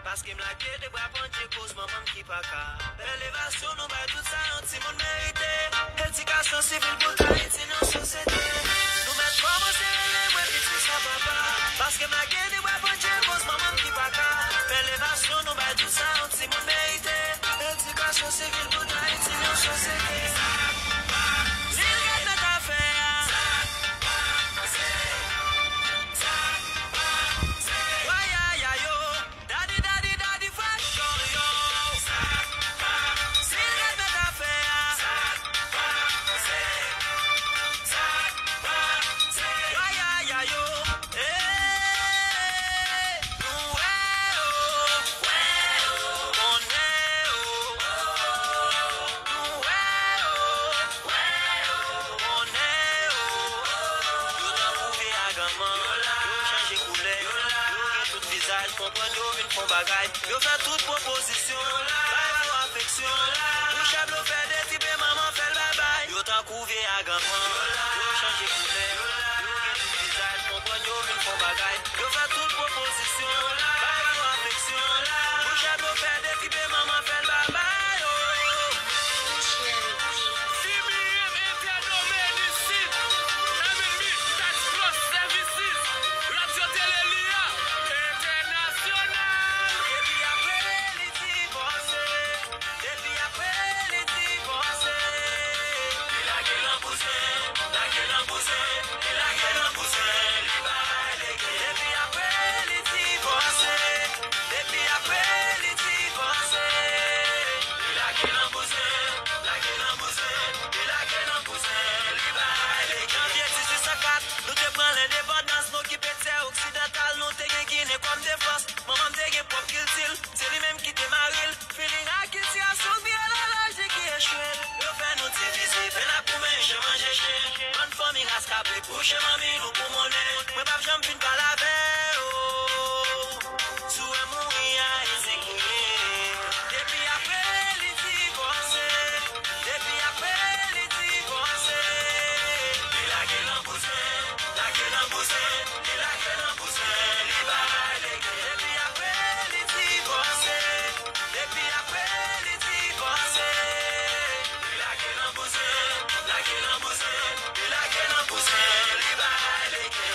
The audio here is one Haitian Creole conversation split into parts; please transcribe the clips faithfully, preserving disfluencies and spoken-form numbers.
Paske m lage de bra pandye koz manman m ki pa ka. Elevasyon nou bay tout sa yon timoun merite. Edikasyon sivil pou Ayiti nan sosyete. Nou mèt kòmanse rele mwen pitit sa papa. Paske m lage de bra pandye koz manman m ki pa ka. Elevasyon nou bay tout sa yon timoun merite. Edikasyon sivil pou Ayiti nan sosyete. Lil Red mèt afè a. Sa k pase? Sa k pase? Wayayay yo. Daddy, daddy, daddy, fresh yo, yo. Sa k pase? Lil Red mèt afè a. Sa k pase? Sa k pase? Wayayay yo. Hey. Nou wè yo. Wè yo. Konnen yo. Nou wè yo. Wè yo. Konnen yo. Yo tankou vye aganman. Yo chanje koulè. Yo gen tout vizaj. Konprann yo vin fon bagay. Yo fè tout pwopozisyon. Bay yo afeksyon. Bouch a dlo fè detipe manman fè l babay. Yo tankou vye aganman. Yo chanje koulè. Yo gen tout vizaj. Konprann yo vin fon bagay. Yo fè tout pwopozisyon. Bay yo afeksyon. Bouch a dlo fè detipe manman fè l babay. Oh. T B M Enterdomen isit. N A M N B Tax Plus Services. Radyo Tele Lia Entènasyonal. Depi apre li divòse. Depi apre li divòse. Li lage nan bouzen, lage nan bouzen, li lage nan bouzen, li pa lage. Depi apre li divòse. Depi apre li divòse. Li lage nan bouzen, lage nan bouzen, li lage nan bouzen, li pa lage. Janvye dizuit san kat, nou te pran lendepandans, nou okipe tè oksidantal, nou te gen Ginen kòm defans. Manman m te gen pwòp kilti l, se li menm ki te mare l. Feeling a kilti a souk byen la lajik ki echwe l. Yo fè nou divize, fè la pou men chen manje chen. Bann fanmi ras kabrit, bouche manmi nou pou monnen. Mwen p ap janm fin pale avè yo. Si w wè mouri a, e se kriye. Depi apre li divòse. Depi apre li divòse. Li lage nan bouzen, lage nan bouzen, li lage nan bouzen, li pa lage. Depi apre li divòse. Depi apre li divòse. Li lage nan bouzen, lage nan bouzen, li lage nan bouzen, li pa lage.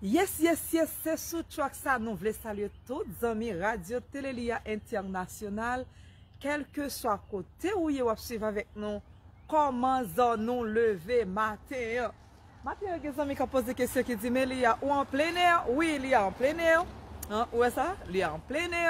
Yes, yes, yes, se sou track sa nou vle salye tout zanmi Radyo Tele Li a Entènasyonal, kèlkeswa kote ou ye w ap swiv avèk nou Kòman zò nou leve maten an. Maten an gen zanmi k ap poze kesyon ki di, men Li a, ou an plen nè? Wi, Li a an plen nè. An, ou wè sa? Li a an plen nè.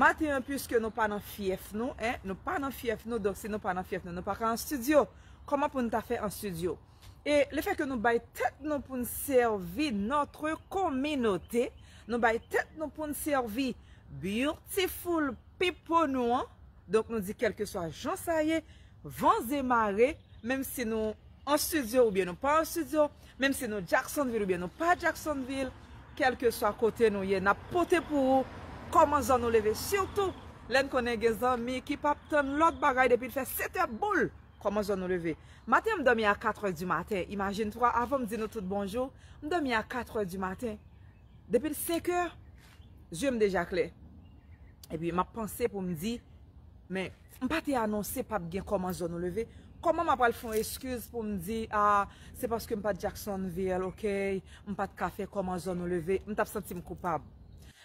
Maten an, piske nou pa nan fyèf nou, en, nou pa nan fyèf nou, donk si nou pa nan fyèf nou, nou pa ka an estidyo. Kòman pou n ta fè an estidyo? E lefètke nou bay tèt nou pou n sèvi notre communauté, nou bay tèt nou pou n sèvi beautiful people nou an, donk nou di kèlkeswa jan sa ye, van e mare, menm si nou an estidyo oubyen nou pa an estidyo, menm si nou Jacksonville oubyen nou pa Jacksonville, kèlkeswa kote nou ye, n ap pote pou ou kòman zò nou leve. Sitou lè n konnen gen zanmi ki p ap tann lòt bagay depi l fè sèt è boul. Kòman zò nou leve? Maten an, m dòmi a katrè di maten. Imajine twa, avan m di nou tout bonjou, m dòmi a katrè di maten. Depi l senk è, zye m deja klè. Epi m ap panse pou m di, men m pa te anonse p ap gen kòman zò nou leve. Kòman m ap pral fè yon eskiz pou m di, a, se paske m pa t Jacksonville, oke? M pa t ka fè kòman zò nou leve. M t ap santi m koupab.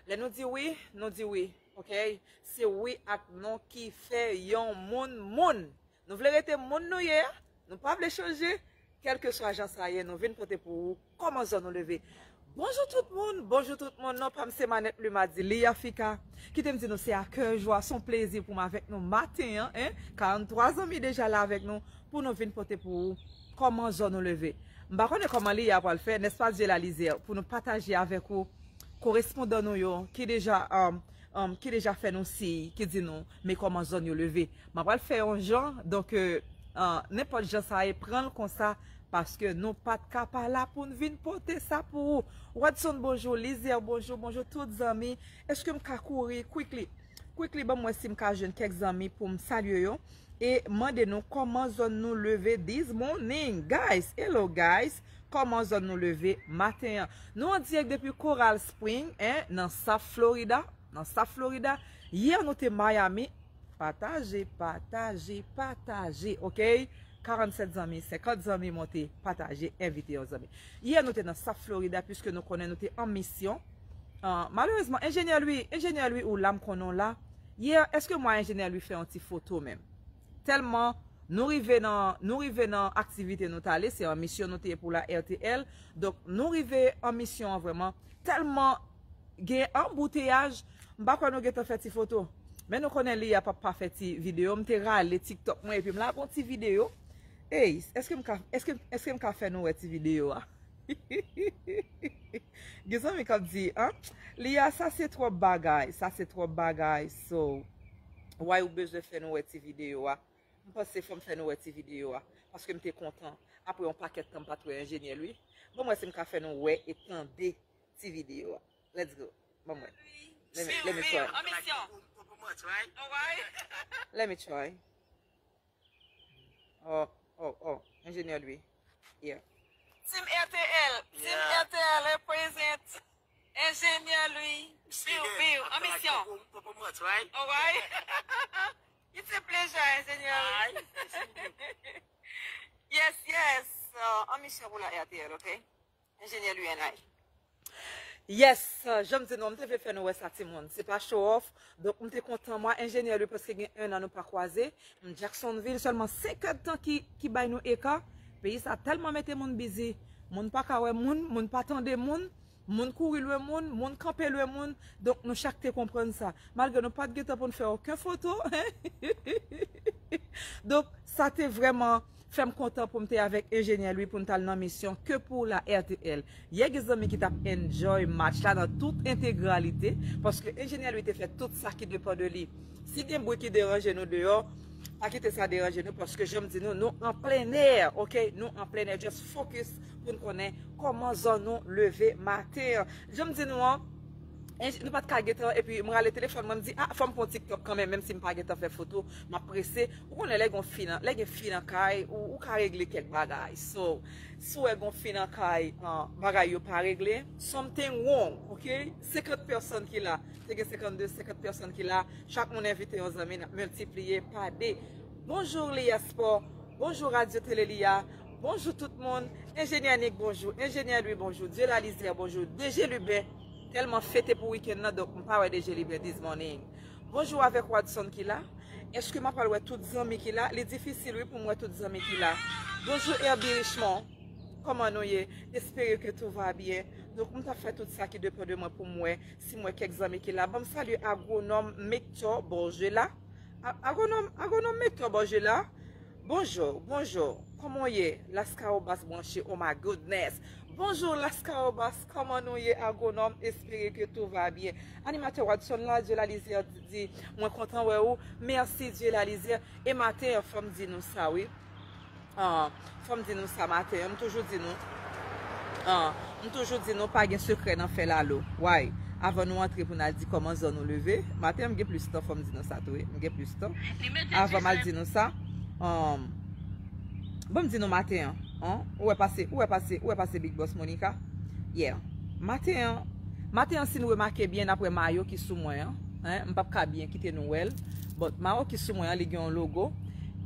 Lè nou di wi, nou di wi, oke? Se wi ak non ki fè yon moun moun. Nou vle rete moun nou ye a, nou pa vle chanje, kèlkeswa jan sa ye, nou vin pote pou ou kòman zò nou leve. Bonjou tout moun, bonjou tout moun, non pa m se Manèt Lima di Li Afika. Kite m di nou se a kè jwa, se yon plezi pou m avèk nou maten an, en, karannntwa zanmi deja la avèk nou, pou nou vin pote pou ou kòman zò nou leve. M pa konnen kòman Li a pral fè, nèspa Dye la lizè, pou nou pataje avèk ou korespondan nou yo ki deja, um, um, ki deja fè nou siy, ki di nou, men kòman zòn yo leve. M ap pral fè yon jan, donk, euh, uh, nenpòt jan sa ye, pran l konsa, paske nou pa t ka pa la pou n vin pote sa pou ou. Wadson, bonjou. Lizè, bonjou. Bonjou tout zanmi. Èske m ka kouri quickly? Quickly, ban m wè si m ka jwenn kèk zanmi pou m salye yo. E mande nou kòman zòn nou leve this morning. Guys, hello guys. Kòman zòn nou leve maten an? Nou an dirèk depi Coral Spring, en, nan South Florida. Nan South Florida. Yè nou te Miami. Pataje, pataje, pataje, oke? Karannsèt zanmi, senkant zanmi monte, pataje, envite yon zanmi. Yè nou te nan South Florida, piske nou konnen nou te an misyon. Ah, malerezman, enjenyè Louis, enjenyè Louis ou la, m konnen w la. Yè, èske mwen enjenyè Louis fè yon ti foto menm? Tèlman nou rive nan, nou rive nan aktivite nou t ale, se an misyon nou te ye pou la R T L. Donk, nou rive an misyon an vrèman. Tèlman gen anbouteyaj, m pa kwè nou gentan fè ti foto. Men nou konnen Li a p ap pa fè ti videyo. M te rale TikTok mwen epi m lage yon ti videyo. Ey, èske m ka, èske, èske m ka fè nou wè ti videyo a? Gen zanmi k ap di, an? Li a, sa se twòp bagay, sa se twòp bagay. So, why ou bezwen fè nou wè ti videyo a? M panse fò m fè nou wè ti videyo a. Paske m te kontan. Apre yon pakèt tan m pa t wè enjenyè Louis. Ban m wè si m ka fè nou wè e tande ti videyo a. Let's go. Ban m wè. Let me, let me try. An misyon. Alright. Let me try. Oh, oh, oh. Enjenyè Louis. Yeah. Team R T L. Team Yeah. R T L represent. Enjenyè Louis. Biw, biw. An misyon. Alright. It's a pleasure, enjenyè Louis. Yes, yes. Uh, an misyon pou la R T L, ok? Enjenyè Louis Henry. Yes, jan m di nou, m te vle fè nou wè sa, timoun. Se pa show off. Donk, m te kontan, mwen, enjenyè Louis, paske gen en an nou pa kwaze. M Jacksonville, sèlman senk èdtan ki, ki bay nou eka. Peyi sa tèlman mete moun bizi. Moun pa ka wè moun, moun pa tande moun, moun kouri lwen moun, moun kanpe lwen moun. Donk, nou chak te konprann sa. Malgre nou pa t gentan pou n fè okenn foto. Donk, sa te vrèman fè m kontan pou m te avèk enjenyè Louis pou n t al nan misyon ke pou la R T L. Yè gen zanmi ki t ap enjoy match la nan tout entegralite, paske enjenyè Louis te fè tout sa ki depann de li. Si gen bri ki deranje nou deyò, pa kite sa deranje nou, paske jan m di nou, nou an plen nè, oke? Nou an plen nè, just focus pou n konnen kòman zòn nou leve maten an. Jan m di nou an, enj-, nou pa t ka gentan, epi m rale telefòn mwen, m di, a, fò m pran TikTok kanmenm, menm si m pa gentan fè foto, m ap prese. Ou konnen lè gen fi nan, lè gen fi nan kay, ou, ou ka regle kèk bagay. So, si w wè gen fi nan kay, an, bagay yo pa regle, something wrong, oke? Senkant pèsòn ki la, te gen senkannde, senkant pèsòn ki la, chak moun envite yon zanmi, n ap miltipliye pa de. Bonjou, Li a Sport. Bonjou, Radyo Tele Li a. Bonjou tout moun. Enjenyè Nick, bonjou. Enjenyè Louis, bonjou. Dieulalizière, bonjou. D J Lubin tèlman fete pou wikenn nan, donk m pa wè D J Lubin this morning. Bonjou avèk Wadson ki la. Èske m ap pral wè tout zanmi ki la? Li difisil, wi, pou m wè tout zanmi ki la. Bonjou, Herbie Richemond. Kòman nou ye? Espere ke tout va byen. Donk, m t ap fè tout sa ki depann de mwen pou m wè si m wè kèk zanmi ki la. Ban m salye agwonòm Mector Borgela. A-, agwonòm, agwonòm Mector Borgela. Bonjou, bonjou. Kòman w ye? Laskawobas branche. Oh my goodness. Bonjou, Laskawobas. Kòman nou ye, agwonòm? Espere ke tout va byen. Animatè Wadson la, Dieulalizière di, mwen kontan wè ou. Mèsi, Dieulalizière. E maten an, fò m di nou sa, wi. Ah, fò m di nou sa maten an, m toujou di nou. Ah, m toujou di nou pa gen sekrè nan fè lalo. Why? Avan nou antre pou n al di kòman zòn nou leve. Maten an, m gen plis tan, fò m di nou sa tou, wi. M gen plis tan. Avan m al di nou sa, um, bon, m di nou maten an, an, ou wè pase, ou wè pase, ou wè pase Big Boss Monica? Yeah. Maten an, maten an, si nou remake byen, n ap wè mayo ki sou mwen an, en, m p ap ka byen kite nou wè l. But mayo ki sou mwen an, li gen yon logo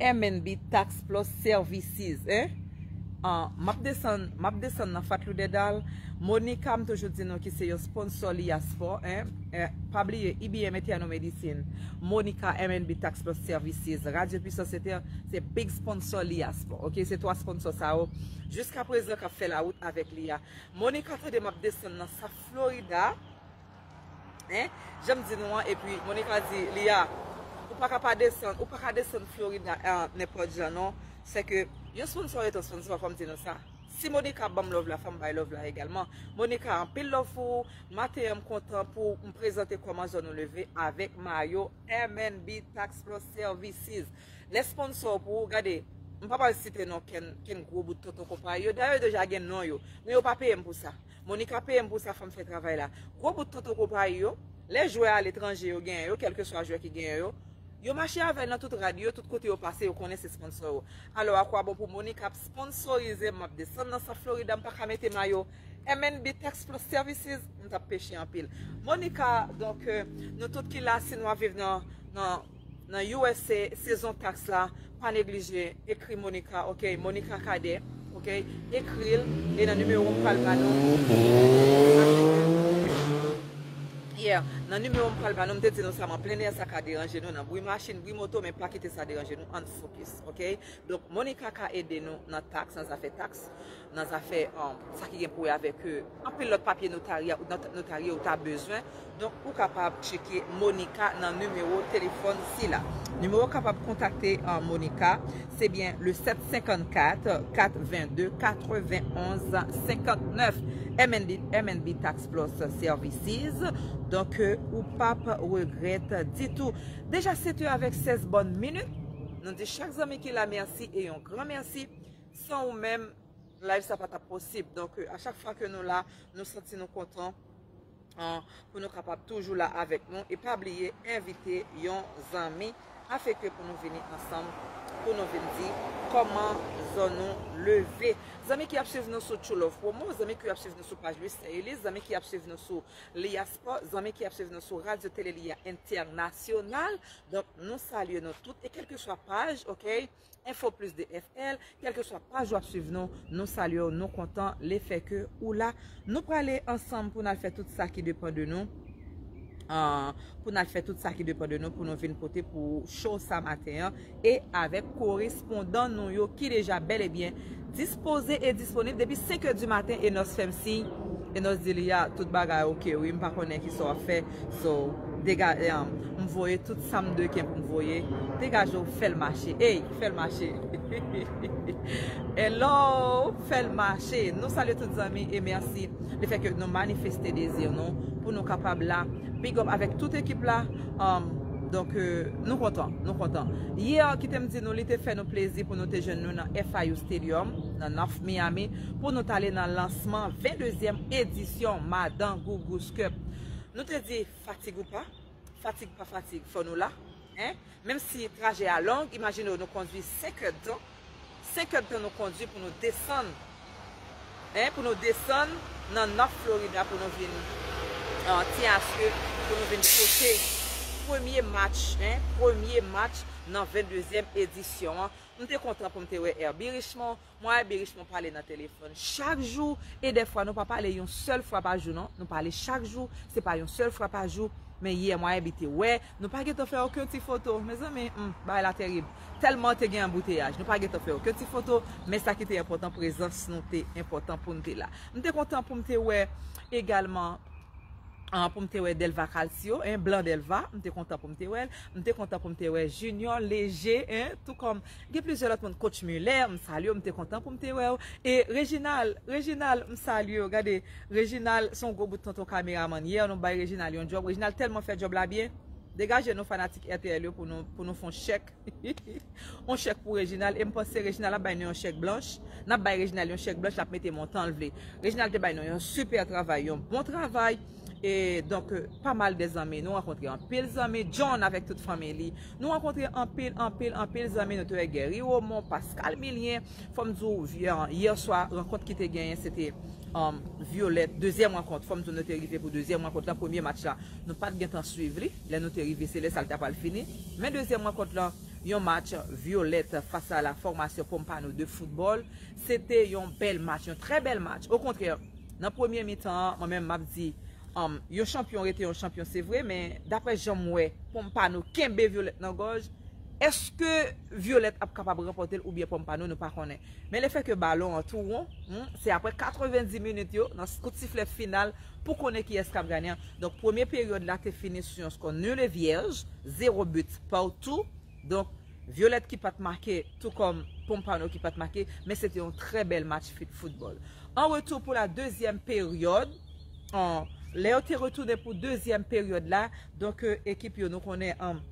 M N B Tax Plus Services, en. Ah, m ap desann, m ap desann nan Fat Lou Dèdal. Monica, m toujou di nou ki se yon sponsor Liaspor, en. Eh, pa bliye, E B M Eternal Medicine, Monica, M N B Tax Plus Services, Radio Puissance Inter, se big sponsor Liaspor, ok? Se twa sponsor sa yo, jiska prezan, k ap fè lawout avèk li a. Monica tande m ap desann nan South Florida. Hein? Jan m di nou an, epi Monica di, Lia, ou pa ka pa desann, ou pa ka desann Florida, eh, nenpòt jan, non. Se ke yon sponsor ret yon sponsor, fò m di nou sa. Si Monica ap ban m love la, fò m bay love la egalman. Monica, anpil love pou ou. Maten an, m kontan pou m prezante kòman zòn nou leve avèk mayo M N B Tax Plus Services. Lè sponsor pou ou, gade, m pa pral site non kenn, kenn gwo bout tonton konpayi yo. Dayè, yo deja gen non yo. Men yo pa peye m pou sa. Monica peye m pou sa, fò m fè travay la. Gwo bout tonton konpayi yo, lè jwè aletranje yo genyen yo, kèlkeswa jwè ki genyen yo, yo mache avè l nan tout rad yo, tout kote yo pase, yo konnen se sponsor yo. Alò, akwabon pou Monica ap sponsorize m, m ap desann nan South Florida, m pa ka mete mayo M N B Tax Plus Services, m t ap peche anpil. Monica, donk, euh, nou tout ki la, si nou ap viv nan, nan, nan U S A, sezon taks la, pa neglije, ekri Monica, ok? Monica Cadet, ok? Ekri l, e nan nimewo m pral ba nou. Yeah, nan nimewo m pral ba nou, m te di nou sa, m an plen nè, sa ka deranje nou nan bri machin, bri moto, men pa kite sa deranje nou, ann fokis, ok? Donk, Monica ka ede nou nan taks, nan zafè taks, nan zafè, um, sa ki gen pou wè avèk, euh, anpil lòt papye notarya, not-, notarye ou ta bezwen. Donk, ou kapab tcheke Monica nan nimewo telefòn sila. Nimewo kapab kontakte, euh, Monica, se byen le sept cinquante-quatre, quatre vingt-deux, quatre-vingt-onze, cinquante-neuf. M N B, M N B Tax Plus Services. Donk, euh, ou p ap regrèt ditou. Deja sèt è avèk sèz bòn minit. Nou di chak zanmi ki la mèsi e yon gran mèsi. San ou menm, live sa pa t ap posib. Donk, euh, a chak fwa ke nou la, nou santi nou kontan, euh, pou nou kapab toujou la avèk nou. E pa bliye envite yon zanmi afin ke pou nou vini ansanm, pou nou vin di kòman zòn nou leve. Zanmi ki ap swiv nou sou True Love Promo, zanmi ki ap swiv nou sou paj Louis Saint Ulysse, zanmi ki ap swiv nou sou Liaspor, zanmi ki ap swiv nou sou Radio Télé Lia International. Donk, nou salye nou tout e kèlkeswa paj, ok? Info Plus de F L, kèlkeswa paj w ap swiv nou, nou salye w, nou kontan lefètke ou la. Nou prale ansanm pou n al fè tout sa ki depann de nou. Ah, pou n al fè tout sa ki depann de nou, pou nou vin pote pou show sa maten an, e avèk korespondan nou yo ki deja bèl e byen dispoze e disponib depi senk è di maten, Enos fè m siy, Enos di li a, tout bagay ok, wi, m pa konnen ki sa w ap fè, so, dega-, um, m voye tout sa m dwe gen pou m voye, degaje w, fè l mache, ey, fè l mache. Hello, fè l mache. Nou salye tout zanmi e mèsi lefètke nou manifeste dezi nou pou nou kapab la. Big up avèk tout ekip la. Um, donk, euh, nou kontan, nou kontan. Yè, kite m di nou, li te fè nou plezi pou nou te jwenn nou nan F I U Stadium, nan North Miami, pou nou t ale nan lansman venn dezyèm edisyon Madan Gougou's Cup. Nou te di, fatig ou pa, fatig pa fatig, fò nou la. Hein? Menm si trajè a long, imajine w nou kondui senk èdtan. Senk èdtan nou kondui pou nou desann. Hein? Pou nou desann nan North Florida, pou nou vin, euh, Tiaske, pou nou vin pote, Premye match, hein, premye match nan venn dezyèm edisyon an. M te kontan pou m te wè Herby Richemond. Mwen, Herby Richemond pale nan telefòn chak jou, e dèfwa nou pa pale yon sèl fwa pa jou, non. Nou pale chak jou, se pa yon sèl fwa pa jou. Men yè, mwen, Herby te wè, nou pa gentan fè okenn ti foto. Mezanmi, hmm, bagay la terib. Tèlman te gen anbouteyaj, nou pa gentan fè okenn ti foto, men sa ki te enpòtan, prezans nou te enpòtan pou n te la. M te kontan pou m te wè egalman, ah, pou m te wè Delva Calcio, hein, Blan Delva, m te kontan pou m te wè l. M te kontan pou m te wè Junior Léger, hein, tou kòm gen plizyè lòt moun, Coach Muller, m salye w, m te kontan pou m te wè w. E Reginald, Reginald, m salye w. Gade, Reginald, se yon gwo bout tonton kameramann. Yè, nou bay Reginald yon djòb. Reginald tèlman fè djòb la byen. Degaje nou fanatik R T L yo pou nou, pou nou fè yon chèk. Yon chèk pou Reginald. E m panse Reginald ap bay nou yon chèk blanch. N ap bay Reginald yon chèk blanch, l ap mete montan l vle. Reginald te bay nou yon sipè travay, yon bon travay. E donk, euh, pa mal de zanmi. Nou rankontre anpil zanmi. John avèk tout fanmi li. Nou rankontre anpil, anpil, anpil zanmi. Nou te wè Guerry Romond, Pascal Milien. Fò m di w, yè, yè swa, rankont ki te genyen, se te, um, Violette. Dezyèm rankont. Fò m di w, nou te rive pou dezyèm rankont la. Premye match la, nou pa t gentan swiv li. Lè nou te rive, se lè sa l ta pral fini. Men dezyèm rankont la, yon match Violette fas a la Formation Pompano de football. Se te yon bèl match, yon trè bèl match. Okontrè, nan premye mitan an, mwen menm, m ap di, um, yon chanpyon rete yon chanpyon, se vre, men daprè jan m wè Pompano kenbe Violette nan gòj, èske Violette ap kapab ranpòte l oubyen Pompano, nou pa konnen. Men lefètke balon an tou won, hmm, se aprè katrevenndis minit yo, nan kout siflè final, pou konnen kiyès k ap ganye an. Donk, premye peryòd la te fini sou yon skò nul et vierge, zéro but partout. Donk, Violette ki pa t make, tou kòm Pompano ki pa t make, men se te yon trè bèl match fit football. An retou pou la dezyèm peryòd, an, lè yo te retounen pou dezyèm peryòd la, donk, euh, ekip yo nou konnen, an,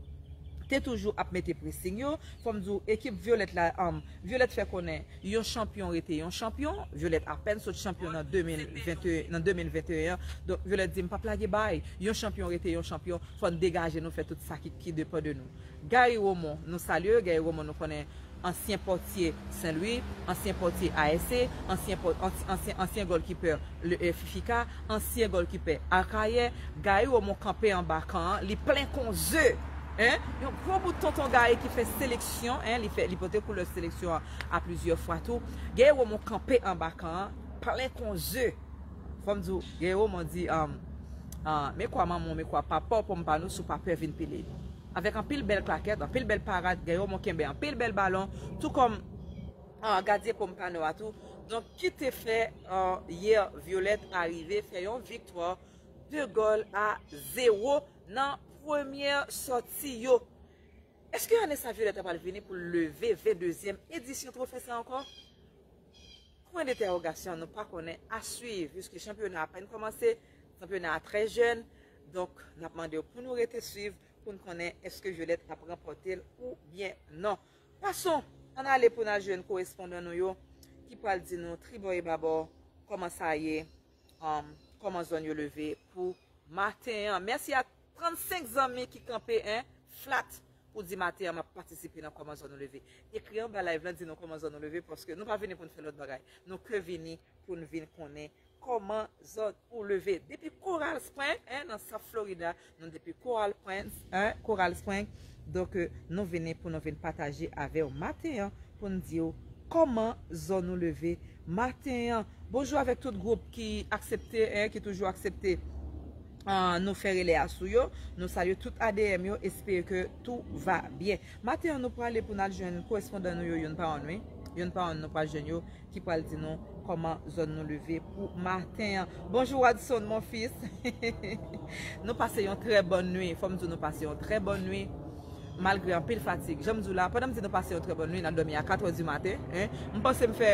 te toujou ap mete pressing yo. Fò m di w, ekip Violette la, an, Violette fè konnen yon chanpyon rete yon chanpyon. Violette apèn sot chanpyon nan de mil venteyen, nan de mil venteyen an. Donk, Violette di, "M p ap lage bay. Yon chanpyon rete yon chanpyon. Fò n degaje nou fè tout sa ki, ki depann de nou." Guerry Romond, nou salye Guerry Romond, nou konnen ansyen pòtye Sen Lwi, ansyen pòtye A S C, ansyen pò-, ansyen, ansyen, ansyen gòlkipè le, eh, Fifika, ansyen gòlkipè Akayè. Guerry Romond kanpe anba kan an, li plen kon ze. Hein? Yon gwo bout tonton Guerry ki fè seleksyon, hein, li fè, li pote koulè seleksyon an a plizyè fwa tou. Guerry Romond kanpe anba kan an, plen kon ze. Fò m di w, Guerry Romond di, um, ah, "Me kwa manman w, me kwa papa w, Pompano, si w pa pè vin pile li." Avèk anpil bèl klakèt, anpil bèl parad, Guerry Romond kenbe anpil bèl balon, tou kòm, ah, gadyen Pompano a tou. Donk, ki te fè, ah, yè Violette arive fè yon viktwa de gòl a zewo nan premyè sòti yo. Èske ane sa Violette pral vini pou leve venn dezyèm edisyon twofe sa ankò? Pwen dentèwogasyon, nou pa konnen, a swiv, piske chanpyona a apèn kòmanse, chanpyona a trè jèn, donk n ap mande w pou nou rete swiv, pou n konnen èske Violette ap ranpòte l oubyen non. Pason, ann ale pou n al jwenn korespondan nou yo, ki pral di nou tribò e babò kòman sa ye, um, kòman zòn yo leve pou maten an. Mèsi a trannsenk zanmi ki kanpe, en, flat pou di maten an m ap patisipe nan kòman zòn nou leve. Ekri anba live lan, di nou kòman zòn nou leve, paske nou pa vini pou n fè lòt bagay. Nou ke vini pou n vin konnen kòman zòn ou leve. Depi Coral Springs, en, nan South Florida, nou depi Coral Springs, en, Coral Springs. Donk, euh, nou vini pou nou vin pataje avè w maten an, pou n di w kòman zòn nou leve maten an. Bonjou avèk tout gwoup ki aksepte, en, ki toujou aksepte, ah, nou fè relè a sou yo. Nou salye tout A D M yo, espere ke tout va byen. Maten an, nou prale pou n al jwenn korespondan nou yo youn pa youn, wi. Youn pa youn, nou pral jwenn yo, ki pral di nou kòman zòn nou leve pou maten an. Bonjou, Wadson, mon fils. Nou pase yon trè bòn nwi. Fò m di w, nou pase yon trè bòn nwi. Malgre anpil fatig. Jan m di w la, pandan m di nou pase yon trè bòn nwi, n al dòmi a katrè di maten, en. M panse m fè,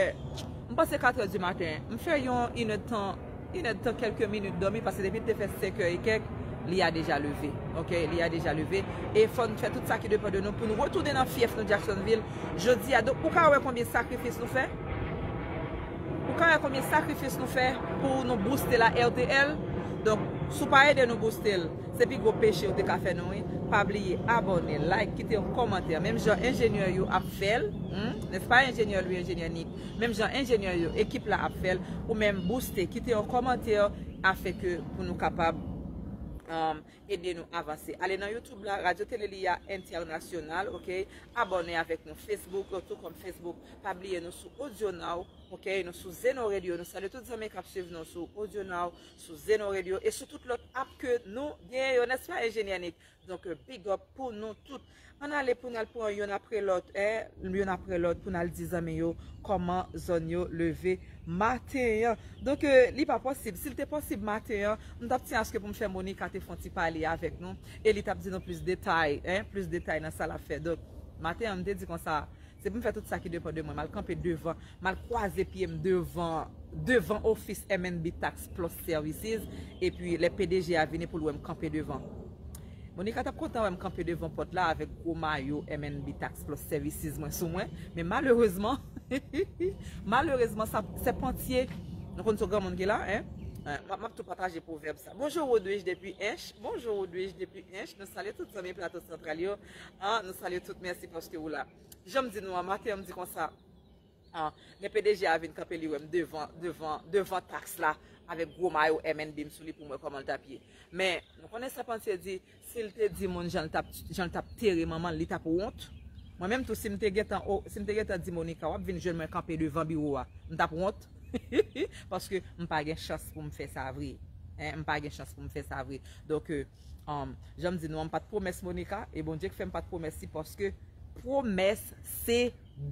m panse katrè di maten. M fè yon inèdtan, inèdtan kèlke minit dòmi, paske depi l te fè senkè e kèk, li a deja leve. Oke, li a deja leve. E fò n fè tout sa ki depann de nou pou n retounen nan fyèf nou Jacksonville jodi a. Donk, ou ka wè konbyen sakrifis nou fè? Ou ka wè konbyen sakrifis nou fè pou nou booste la R T L? Donk, si w pa ede nou booste l, se pi gwo peche ou te ka fè nou, wi. Pa bliye abòne, like, kite yon kòmantè. Menm jan enjenyè yo ap fè l, hmm, nèspa, enjenyè Louis, enjenyè Nick? Menm jan enjenyè yo, ekip la ap fè l, ou menm booste, kite yon kòmantè afin ke pou nou kapab, ede nou avanse. Ale nan YouTube la, Radyo Tele Liya Entènasyonal, ok? Abòne avèk nou Facebook, tou kòm Facebook. Pa bliye nou sou Audio Now, ok? Nou sou Zeno Radio. Nou salye tout zanmi k ap swiv nou sou Audio Now, sou Zeno Radio e sou tout lòt app ke nou genyen yo, nèspa, enjenyè Nick? Donk, euh, big up pou nou tout. Ann ale pou n al pran youn apre lòt, eh, youn apre lòt pou n al di zanmi yo kòman zòn yo leve maten an. Donk, euh, li pa posib. Si l te posib maten an, m t ap tyen aske pou m fè Monica te fè yon ti pale avèk nou e li t ap di nou plis detay, eh, plis detay nan sa l ap fè. Donk, maten an, m te di konsa, se pou m fè tout sa ki depann de mwen. M al kanpe devan, m al kwaze pye m devan, devan ofis M N B Tax Plus Services, epi lè P D G a vini pou l wè m kanpe devan. Monica t ap kontan wè m kanpe devan pòt la avèk gwo mayo M N B Tax Plus Services mwen sou mwen, men malerezman, malerezman, sa, sèpantye, nou konn se granmoun ki la, en? Eh, m ap, m ap tou pataje pwovèb sa. Bonjou Woodridge depi Ench. Bonjou Woodridge depi Ench. Nou salye tout zanmi Plato Santral yo. Ah, nou salye tout. Mèsi paske ou la. Jan m di nou an, maten an, m di konsa, ah, lè P D G a vin kanpe, li wè m devan, devan, devan taks la avèk gwo mayo M N B m sou li pou m wè kòman l t ap ye. Men, nou konnen sèpantye di, si l te di moun jan l t ap, jan l t ap tere manman l, li t ap wont. Mwen menm tou, si m te gentan, o, si m te gentan di Monica, w ap vin jwenn mwen kanpe devan biwo a, m t ap wont. Paske m pa gen chans pou m fè sa vre. En, m pa gen chans pou m fè sa vre. Donk, euh, um, jan m di nou an, m pa t pwomès Monica, e Bondye k fè m pa t pwomès li, paske pwomès se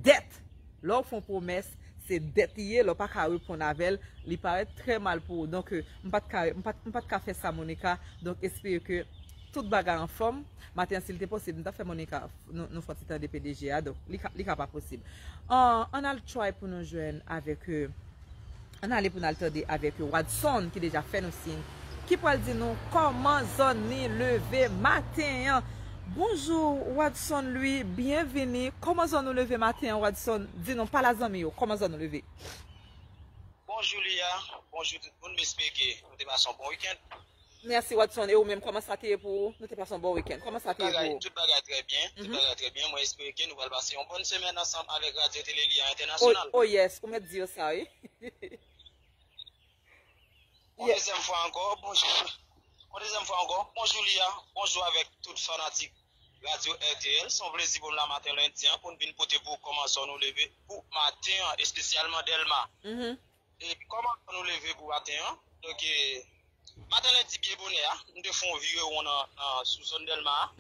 dèt. Lè w fè yon pwomès, se dèt li ye, lè w pa ka reponn avè l, li parèt trè mal pou ou. Donk, euh, m pa t ka, m pa t, m pa t ka fè sa, Monica. Donk, espere ke tout bagay anfòm. Maten an, si l te posib, m t ap fè Monica, nou, nou fè yon ti tande P D G a, donk, li ka, li ka pa posib. An, ann al try pou nou jwenn avèk, euh, ann ale pou n al tande avèk, euh, Wadson, ki deja fè nou siy, ki pral di nou kòman zòn li leve maten an. Bonjou, Wadson Louis, byenvini. Kòman zòn nou leve maten an, Wadson? Di nou, pale a zanmi yo, kòman zòn nou leve? Bonjou, Lia. Bonjou tout moun. M espere ke nou te pase yon bon wikenn. Mèsi, Wadson. E ou menm, kòman sa te ye pou ou? Nou te pase yon bon wikenn. Kòman sa te ye pou ou? Tout bagay trè byen. Tout bagay trè byen. Mwen espere ke nou pral pase yon bòn semèn ansanm avèk Radyo Tele Lia Entènasyonal. Oh, oh yes, ou mèt di yo sa, wi. Yon dezyèm fwa ankò, bonjou. Yon dezyèm fwa ankò, bonjou Lia, bonjou avèk tout fanatik Radyo R T L. Se yon plezi pou m la maten lendi an pou n vin pote pou ou kòman zòn nou leve pou maten an, espesyalman Dèlma. E kòman zòn nou leve pou maten an? Donk, e, maten lendi byen bonè a, nou te fè yon virewon nan, nan, sou zòn Dèlma a.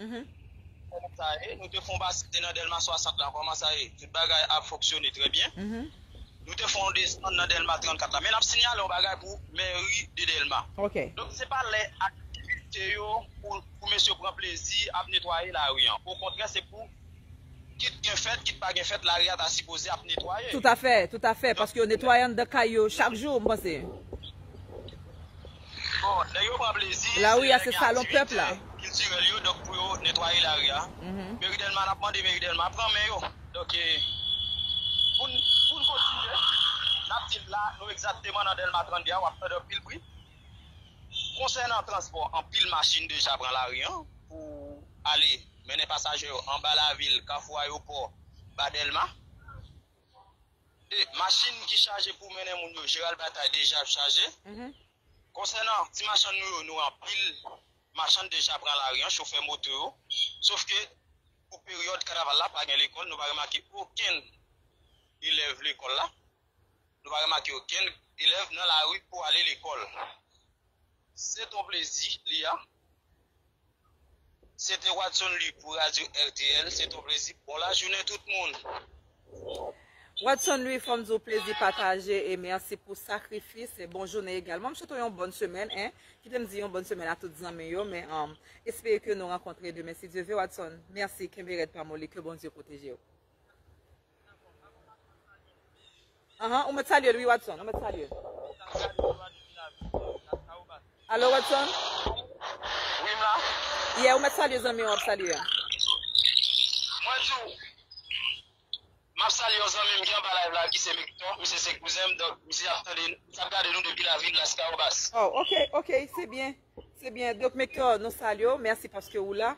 Kòman sa ye? Nou te fè yon pase nan Dèlma swasant la. Kòman sa ye? Tout bagay ap fonksyone trè byen. Nou te fè yon desann nan Dèlma trannkat la. Men n ap siyale yon bagay pou mèri de Dèlma. Ok. Donk, se pa lè aktivite yo pou, pou mesye pran plezi ap netwaye lari an. Okontrè, se pou kit gen fèt, kit pa gen fèt, lari a ta sipoze ap netwaye. Toutafè, toutafè, paske yo netwaye anndan kay yo chak jou, m panse. Bon, nèg yo pran plezi, lari a se salon pèp la. Kiltirèl yo, donk pou yo netwaye lari a. Meri Dèlma, n ap mande Meri Dèlma pran men yo. Donk, e, pou n, pou n kontinye, n ap di l la, nou egzakteman nan Dèlma trannde a, w ap tande anpil bri. Konsènan transpò, anpil machin deja pran lari an pou ale mennen pasaje yo anba lavil, Kafou Ayewopò, ba Dèlma. E machin ki chaje pou mennen moun yo Jeral Batay deja ap chaje. Konsènan ti machann nou yo, nou anpil machann deja pran lari an, chofè moto yo. Sof ke pou peryòd kanaval la, pa gen lekòl, nou pa remake okenn elèv lekòl la. Nou pa remake okenn elèv nan lari pou ale lekòl. Se t on plezi, Lia. Se te Wadson Louis pou Radyo R T L. Se t on plezi. Bon lajounen tout moun. Wadson Louis, fò m di w plezi pataje e mèsi pou sakrifis e bon jounen egalman. M swete w yon bòn semèn, en. Kite m di yon bòn semèn a tout zanmi yo, men, um, espere ke nou rankontre demen si Dye ve, Wadson. Mèsi, kenbe rèd pa moli, ke Bondye pwoteje w. Ahan, ou mèt salye l, wi, Wadson, ou mèt salye l. Alo, Wadson? Wi, m la. Yeah, ou mèt salye zanmi w ap salye a. Mwen di w, m ap salye yon zanmi m ki anba live la, ki se Mektor, misye se kouzen m, donk misye ap tande, misye ap gade nou depi lavil Laskawobas. Oh, ok, ok, se byen. Se byen. Donk, Mektor, nou salye w. Mèsi paske ou la.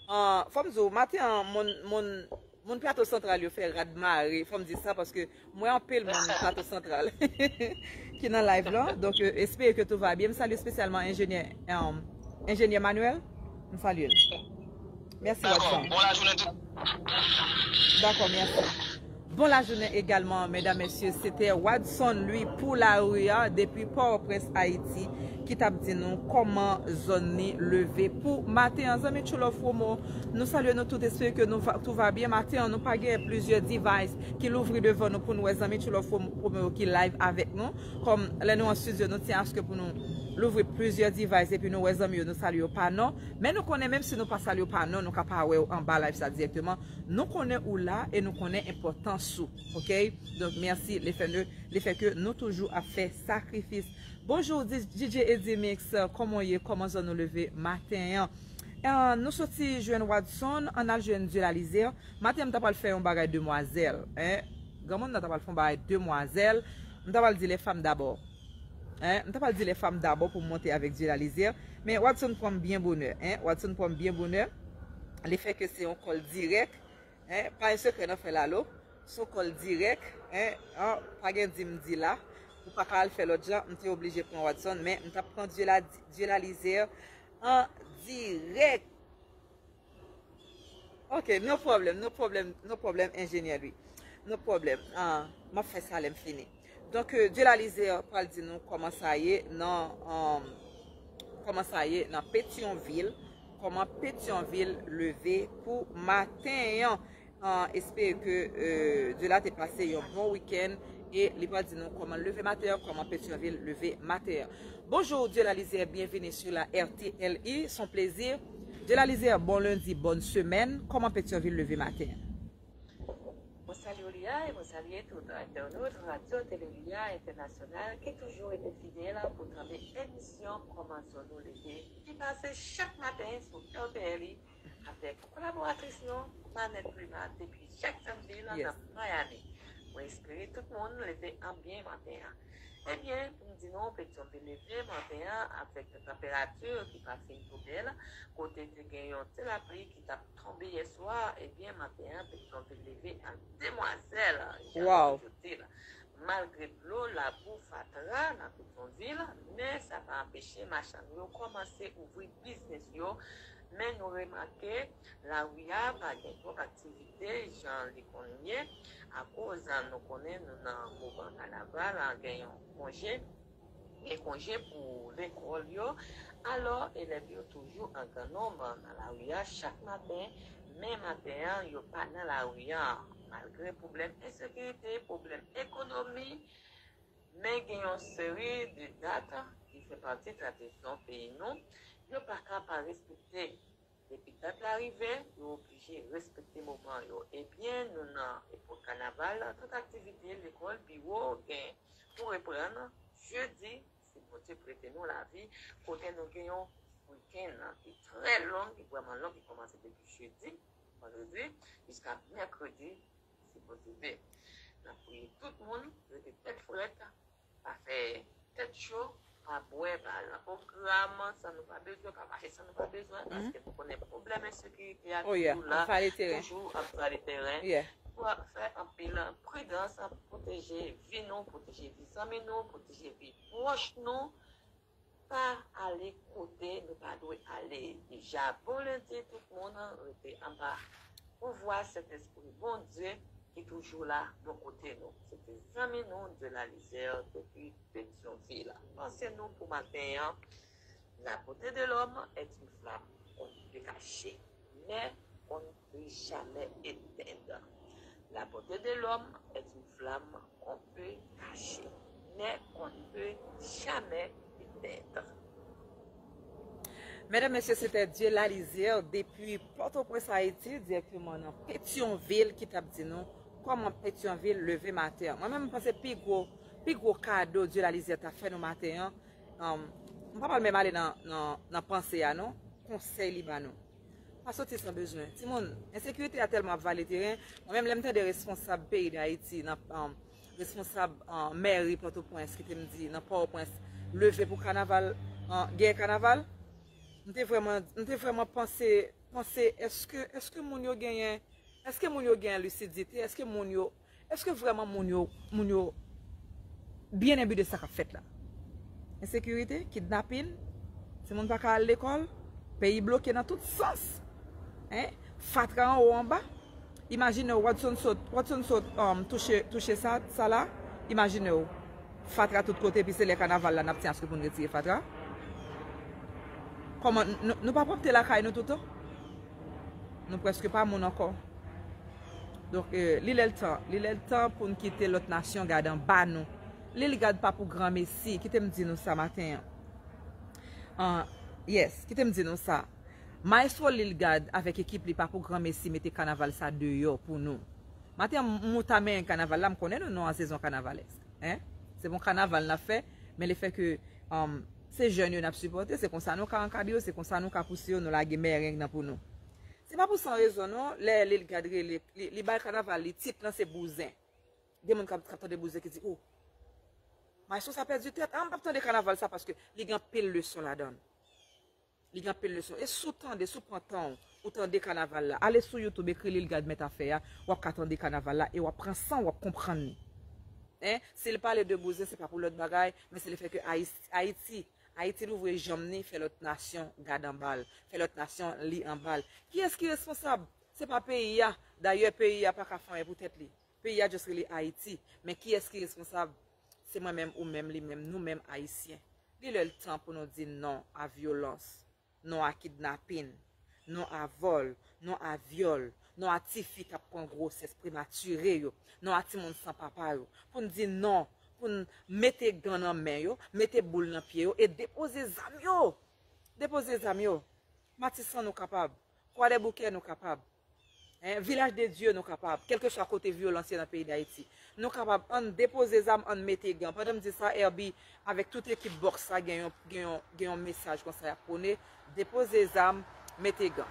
Ah, fò m di w, maten an, moun, moun, moun Plato Santral yo fè rad mare. Fò m di sa paske m wè anpil moun Plato Santral ki nan live lan. Donk, euh, espere ke tout va byen. M salye espesyalman enjenyè, um, Enjenyè Manuel, m salye l. Mèsi, Wadson. Dakò, bon lajounen tout. Dakò, mèsi. Bon lajounen egalman, medam, mesye. Se te Wadson, li, pou lari a, depi Pòtoprens, Ayiti, ki t ap di nou kòman zòn li leve pou maten an. Zanmi True Love Promo, nou salye nou tout, espere ke nou va, tout va bien. Maten an, nou pa gen plizyè device ki louvri devan nou pou nou wè zanmi True Love Promo, Promo ki live avèk nou. Kòm lè nou an studio, nou tyen aske pou nou louvri plizyè device epi nou wè zanmi yo, nou salye yo pa non. Men nou konnen, menm si nou pa salye yo pa non, nou ka pa wè yo anba live sa dirèkteman. Nou konnen ou la e nou konnen enpòtans ou. Oke? Donk, mèsi, le fait de, le fait ke nou toujou ap fè sakrifis. Bonjou, D J Eddy Mix, kòman w ye? Kòman zòn nou leve maten an? Eh, nou soti jwenn Wadson, ann al jwenn Dieulalizère. Maten an, m ta pral fè yon bagay demwazèl, en. Granmoun nan ta pral fè yon bagay demwazèl. M ta pral di les femmes d'abord. En, m ta pral di les femmes d'abord pou m monte avèk Dieulalizère. Men Wadson pran m byen bonè, en. Wadson pran m byen bonè. Le fait ke se yon kòl dirèk, en, pa gen sekrè nan fè lalo. Se yon kòl dirèk, en, an, pa gen di m di la. Ou pa ka al fè lòt jan, m te oblije pran Wadson, men m t ap pran Dieula-, Dieulalizère an dirèk. Ok, no problem, no problem, no problem, enjenyè Louis. No problem. Ah, m ap fè sa lè m fini. Donk, euh, Dieulalizère pral di nou kòman sa ye nan, um, kòman sa ye nan Petyonvil, kòman Petyonvil leve pou maten an. Ah, espere ke, euh, Dieula te pase yon bon wikenn e li pral di nou kòman leve maten an, kòman Petyonvil leve maten an. Bonjour, Dieulalizère, bienvenue sur la R T L I, son plaisir. Dieulalizère, bon lundi, bonne semaine. Kòman Petyonvil leve maten an? Mwen salye w, Lia, e mwen salye tout entènot Radyo Tele Lia Entènasyonal ki toujou rete fidèl pou tande emisyon Kòman Zòn Nou Leve, ki pase chak maten sou R T L I avèk kolaboratris nou, Manette Prima, depi Jacksonville, nan Miami. Mwen espere tout moun leve an byen maten an. Ebyen, pou m di nou, Petyonvil leve maten an avèk yon tanperati ki pa fin twò bèl, kote te gen yon ti lapli ki t ap tonbe yè swa, ebyen, maten an, Petyonvil leve an demwazèl, jan yo toujou di l. Malgre dlo, labou, fatra nan Petyonvil, men sa pa anpeche machann yo kòmanse ouvri biznis yo. Men nou remake, lari a pa gen twòp aktivite jan li konn ye, akoz nou konnen nou nan moman kanaval, gen yon konje, gen konje pou lekòl yo. Alò, elèv yo toujou an gran nonb nan lari a chak maten, men maten an, yo pa nan lari a. Malgre pwoblèm ensekirite, pwoblèm ekonomi, men gen yon seri de dat ki fè pati tradisyon peyi nou, yo pa ka pa respekte. Depi dat la rive, yo oblije respekte moman yo. Ebyen, nou nan epòk kanaval, tout aktivite, lekòl, biwo, gen pou reprann jedi, si Bondye prete nou lavi, kote nou gen yon wikenn ki trè long, ki vrèman long, ki kòmanse depi jedi, vandredi, jiska mèkredi, si Bondye vle. N ap priye tout moun rete tèt frèt, pa fè tèt cho, pa bwè, pa al nan pwogram, sa nou pa bezwen, pa mache sa nou pa bezwen, paske nou konnen pwoblèm ensekirite a toujou la, toujou ap vale teren. Fò fè anpil pridans, pwoteje vi nou, pwoteje vi zanmi nou, pwoteje vi pwòch nou. Pa ale kote nou pa dwe ale. Deja, bon lendi tout moun, rete anba pouvwa Sentespri Bondye ki toujou la bò kote nou. Se te zanmi nou Dieulalizère depi Petyonvil. Panse nou pou maten an. La beauté de l'homme est une flamme qu'on ne peut cacher, mais qu'on ne peut jamais éteindre. La beauté de l'homme est une flamme qu'on peut cacher, mais qu'on ne peut jamais éteindre. Medam, mesye, se te Dieulalizère depi Pòtoprens, Ayiti, dirèkteman nan Petyonvil, ki t ap di nou kòman Petyonvil leve maten an. Mwen menm, m panse pi gwo, pi gwo kado Dieulalizère ta fè nou maten an, um, m pa pral menm ale nan, nan, nan panse a, non. Konsèy li ba nou. Pa soti san bezwen. Timoun, ensekirite a tèlman ap vale teren. Mwen menm, lè m tande responsab peyi Dayiti, nan, um, responsab, um, mèri Pòtoprens, ki te m di, nan Pòtoprens, leve pou kanaval, um, gen kanaval, m te vrèman, m te vrèman panse, panse, èske, èske moun yo genyen, èske moun yo gen lisidite, èske moun yo, èske vrèman moun yo, moun yo byen enbi de sa k ap fèt la? Ensekirite, kidnapin, Timoun pa ka al lekòl. Peyi bloke nan tout sans. Hein? Fatra anwo anba. Imajine w, Watson sot, Watson sot um, touche, touche sa, sa la. Imajine w. Fatra tout kote, epi se lè kanaval la n ap tyen aske pou n retire fatra. Kòman, nou, nou pa pwòpte lakay nou toutan? Nou prèske pa moun ankò. Donk, euh, li lè l tan, li lè l tan pou n kite lòt nasyon gade anba nou. Lil Gad pa pou granmesi, kite m di nou sa maten an. An, yes, kite m di nou sa. Maestro Lil Gad avèk ekip li pa pou granmesi mete kanaval sa deyò pou nou. Maten an, m, m ta menyen kanaval la, m konnen nou nan yon sezon kanavalèsk. Hein? Se bon kanaval n ap fè, men le fè ke um, se jèn yo n ap sipòte, se konsa nou ka ankadre yo, se konsa nou ka pouse yo, nou lage mèreng nan pou nou. Se pa pou san rezon non, lè Lil Gad rele, li, li bay kanaval li, tit lan se Bouzen. Gen moun k ap, k ap tande Bouzen ki di, oh, maestro sa pèdi tèt, ah, m p ap tande kanaval sa paske li gen anpil leson ladan l. Li gen anpil leson. E si w tande, si w pran tan w, ou tande kanaval la, ale sou YouTube, ekri Lil Gad Mèt Afè a, w ap ka tande kanaval la e w ap pran san, w ap konprann li. Hein? Si l pale de Bouzen, se pa pou lòt bagay, men se le fè ke Ayis-, Ayiti, Ayiti louvri janm ni, fè lòt nasyon gad anba l, fè lòt nasyon li anba l. Kiyès ki responsab? Se pa peyi a. Dayè, peyi a pa ka fè anyen pou tèt li. Peyi a just rele Ayiti. Men kiyès ki responsab? Se mwen menm, ou menm, li menm, nou menm Ayisyen. Li lè l tan pou nou di non a vyolans, non a kidnapin, non a vòl, non a vyòl, non a tifi k ap pran gwosès prematire yo, non a timoun san papa yo. Pou n di non, pou n mete gan nan men yo, mete boul nan pye yo e depoze zam yo. Depoze zam yo. Matisan nou kapab. Kwadèboukè nou kapab. Hein, Vilaj de Dye nou kapab. Kèlkeswa kote vyolans ye nan peyi Dayiti. Nou kapab ann depoze zam, ann mete gan. Pandan m di sa, Herby, avèk tout ekip bòks la, gen yon, gen yon, gen yon mesaj konsa y ap pwone. Depoze zam, mete gan.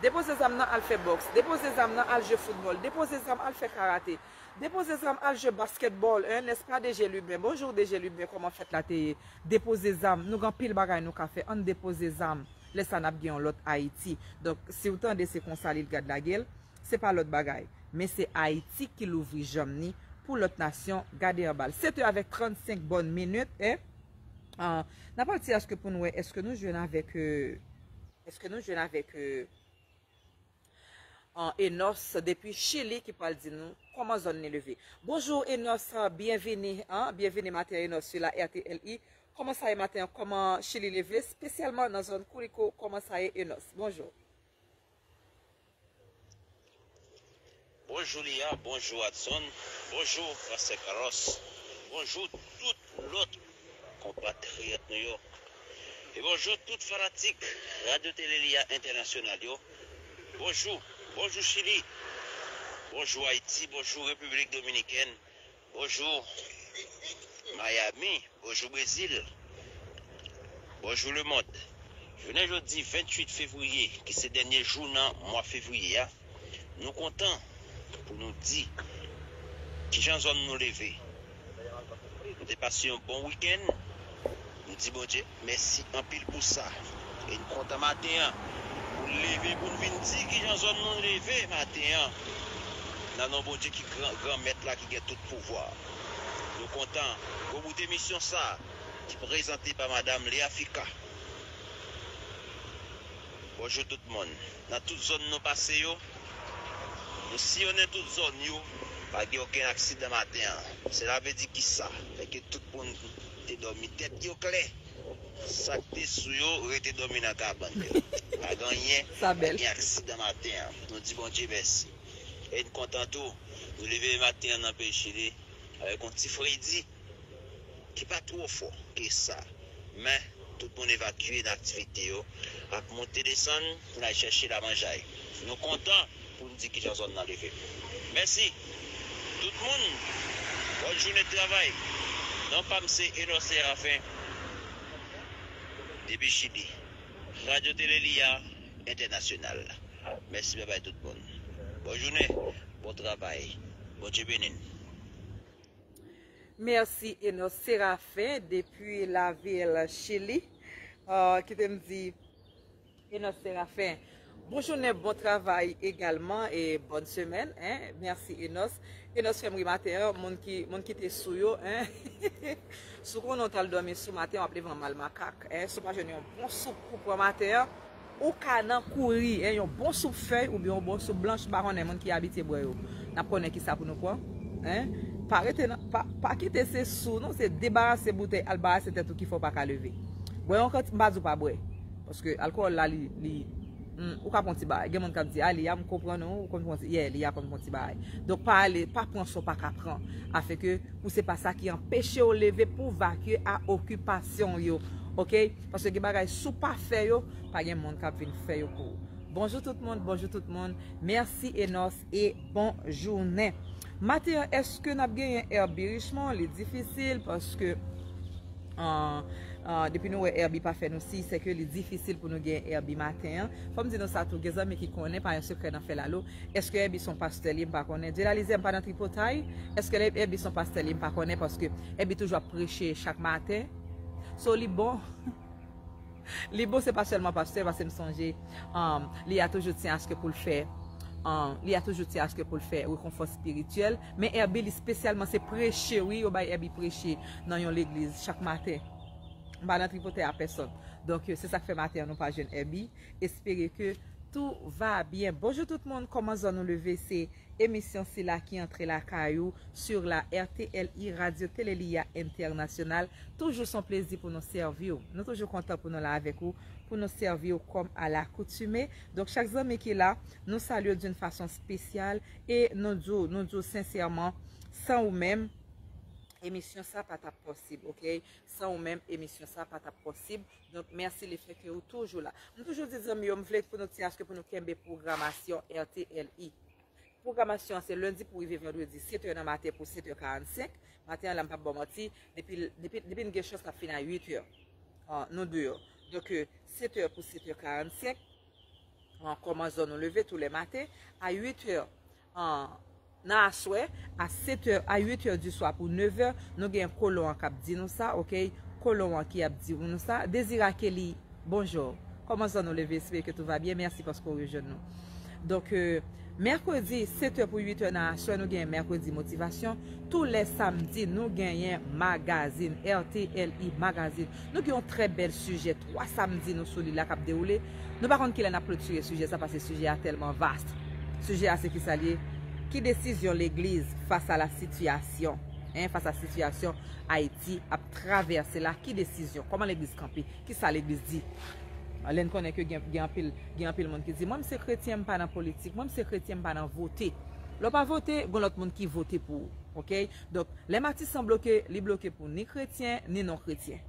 Depoze zam nan al fè bòks. Depoze zam nan al jwe foutbòl. Depoze zam al fè karate. Depoze zam al jwe baskètbòl. Hein, nèspa, D J Lubin? Bonjou, D J Lubin, kòman fèt la te ye? Depoze zam. Nou gen anpil bagay nou ka fè. Ann depoze zam. Lè sa n ap gen yon lòt Ayiti. Donk, si w tande se konsa Lil Gad lage l, se pa lòt bagay. Men se Ayiti ki louvri janm ni pou lòt nasyon gade anba l. Sèt è avèk trannsenk bòn minit, en. Ah, n ap pati aske pou n wè èske nou jwenn avèk, euh, èske nou jwenn avèk, euh, an Enos depi Chili ki pral di nou kòman zòn li leve. Bonjou Enos, byenvini, an, byenvini maten Enos sou la R T L I. Kòman sa ye maten an? Kòman Chili leve, espesyalman nan zòn Curicó? Kòman sa ye Enos? Bonjou. Bonjou Lia, bonjou Adson, bonjou Pastè Carlos, bonjou tout lòt konpatriyòt nou yo. E bonjou tout fanatik Radyo Tele Lia Entènasyonal yo. Bonjou, bonjou Chili, bonjou Ayiti, bonjou Repiblik Dominikèn, bonjou Miami, bonjou Brezil, bonjou lemonn. Jounen jodi venntuit fevriye, ki se dènye jou nan mwa fevriye a, nou kontan pou nou di kijan zòn nou leve. Nou te pase yon bon wikenn. Nou di Bondye mèsi anpil pou sa. E n kontan maten an pou n leve, pou n vin di kijan zòn nou leve maten an. Nan non Bondye ki gran, Granmèt la ki gen tout pouvwa. Nou kontan gwo bout emisyon sa ki prezante pa Madanm Leafika. Bonjou tout moun. Nan tout zòn nou pase yo, nou siyonnen tout zòn yo, pa gen okenn aksidan maten an. Sela vle di kisa? Fè ke tout moun te dòmi tèt yo klè. Sa k te sou yo rete dòmi nan kabann yo. Pa gen anyen, pa gen aksidan maten an. Nou di Bondye mèsi. E n kontan tou, nou leve maten an nan peyi Chili avèk yon ti fredi ki pa twò fò ke sa. Men, tout moun evakye nan aktivite yo, ap monte desann pou n al chèche lamanjay. Nou kontan pou n di kijan zòn nan leve. Mèsi. Tout moun, bòn jounen travay. Non pa m se Enos Serafen, depi Chili. Radyo Tele Lia Entènasyonal. Mèsi, babay tout moun. Bòn jounen, bon travay. Bondye beni n. Mèsi Enos Serafen depi lavil Chili. Ah, kite m di Enos Serafen, Bon jounen, bon travay egalman e bòn semèn, en. Mèsi Enos. Enos fè m ri maten an, moun ki, moun ki te sou yo, en. Si w konnen w t al dòmi sou maten, w ap leve an mal makak, en. Si w pa jwenn yon bon soup pou pran maten an, ou ka nan kouri, en, yon bon soup fèy oubyen yon bon soup blanch, m pa konnen moun ki abitye bwè yo. N ap konnen kisa pou nou pran, en. Pa rete nan, pa, pa kite se sou, non, se debarase boutèy, al barase tèt ou ki fè w pa ka leve. Bwè yon kanti, m pa di w pa bwè. Paske alkòl la, li, li, hmm, ou ka pran ti bagay. Gen moun k ap di, "A, li a, m konprann ou, ou konn pran ti, yeah, li a konn pran ti bagay." Donk, pa ale, pa pran sa w pa ka pran. Afenke ou se pa sa ki anpeche w leve pou vakye a okipasyon w yo. Oke? Paske gen bagay, si w pa fè yo, pa gen moun k ap vin fè yo pou ou. Bonjou tout moun, bonjou tout moun. Mèsi Enos e bon jounen. Maten an, èske n ap genyen Herbie Richmond? Li difisil paske, ah, ah, depi nou wè Herbie pa fè nou siy, se ke li difisil pou nou gen Herbie maten an. Fò m di nou sa tou, gen zanmi ki konnen, pa yon sekrè nan fè lalo. Èske Herbie se yon pastè li ye? M pa konnen. Dye Lalizè, m pa nan tripotay. Èske Herbie se yon pastè li ye? M pa konnen, paske Herbie toujou ap preche chak maten. So, li bon. Li bon, se pa sèlman pastè, paske m sonje, um, li a toujou tyen aske pou l fè, um, li a toujou tyen aske pou l fè rekonfò espirityèl. Men Herbie, li espesyalman, se preche, wi, yo bay Herbie preche nan yon legliz chak maten. M pa nan tripotay a pèsonn. Donk, se sa k fè maten an nou pa jwenn Herbie. Espere ke tout va bien. Bonjou tout moun, kòman zòn nou leve? Se emisyon sila ki antre lakay ou sur la R T L I Radio Telelia International. Toujou se yon plezi pou nou sèvi w. Nou toujou kontan pou nou la avèk ou, pou nou sèvi w kòm a lakoutume. Donk, chak zanmi ki la, nou salye w d'une façon spéciale e nou di w, nou di w sensèman, san ou menm, emisyon sa pa t ap posib, oke? San ou menm, emisyon sa pa t ap posib. Donk, mèsi lefètke ou toujou la. M toujou di zanmi yo, m vle pou nou tyen aske pou nou kenbe pwogramasyon R T L I. Pwogramasyon an se lendi pou rive vandredi, sèt è nan maten pou sèt è karannsenk. Maten an la, m p ap ba w manti, depi, depi, depi n gen chans, l ap fin a uit è. Ah, nou deyò. Donk, euh, sèt è pou sèt è karannsenk. Ah, kòman zòn nou leve tou lè maten, a uit è, ah, nan aswè, a sèt è, a uit è di swa pou nèv è, nou gen kolon an k ap di nou sa, oke? Kolon an ki ap di nou sa. Désiré Kelly, bonjou. Kòman zòn nou leve? Espere ke tout va bien. Mèsi paske w rejwenn nou. Donk, euh, mèkredi, sèt è pou uit è nan aswè, nou genyen mèkredi motivasyon. Tou lè samdi, nou genyen magazin, R T L I magazin. Nou gen yon trè bèl sijè, twa samdi nou sou li la k ap dewoule. Nou pa konn kilè n ap klotire sijè sa, paske sijè a tèlman vast. Sijè a se kisa l ye? Ki desizyon legliz fas a la sitiyasyon, en, fas a sitiyasyon Ayiti ap travèse la? Ki desizyon? Kòman legliz kanpe? Kisa legliz di? Lè n konnen ke gen, gen anpil, gen anpil moun ki di, "Mwen, m se kretyen, m pa nan politik. Mwen, m se kretyen, m pa nan vote." Lè w pa vote, gen lòt moun ki vote pou ou. Oke? Donk, lè Matisan bloke, li bloke pou ni kretyen, ni non kretyen.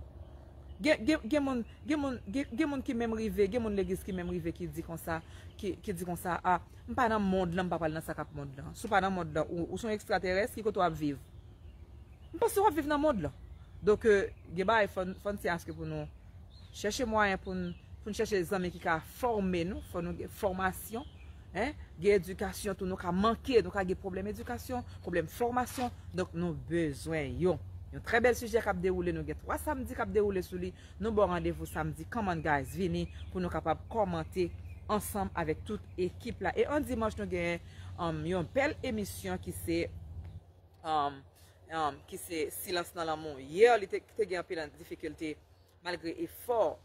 Gen, gen, gen moun, gen moun, gen, gen moun ki menm rive, gen moun legliz ki menm rive ki di konsa, ki, ki di konsa, "A, m pa nan mond lan, m pa pral nan sa k ap mond lan." Si w pa nan mond lan, ou, ou se yon ekstraterès, ki kote w ap viv? M panse w ap viv nan mond lan. Donk, euh, gen bagay fò n, fò n tyen aske pou nou chèche mwayen pou n, pou n chèche zanmi ki ka fòme nou, fò nou gen fòmasyon, en, gen edikasyon tou, nou ka manke, nou ka gen pwoblèm edikasyon, pwoblèm fòmasyon, donk nou bezwen yo. Yon trè bèl sijè k ap dewoule, nou gen twa samdi k ap dewoule sou li, nou ba w randevou samdi, come on guys, vini pou nou kapab kòmante ansanm avèk tout ekip la. E an dimanch, nou gen, um, yon bèl emisyon ki se, um, um, ki se Silans nan lanmou. Yè, li te, te gen anpil difikilte, malgre efò,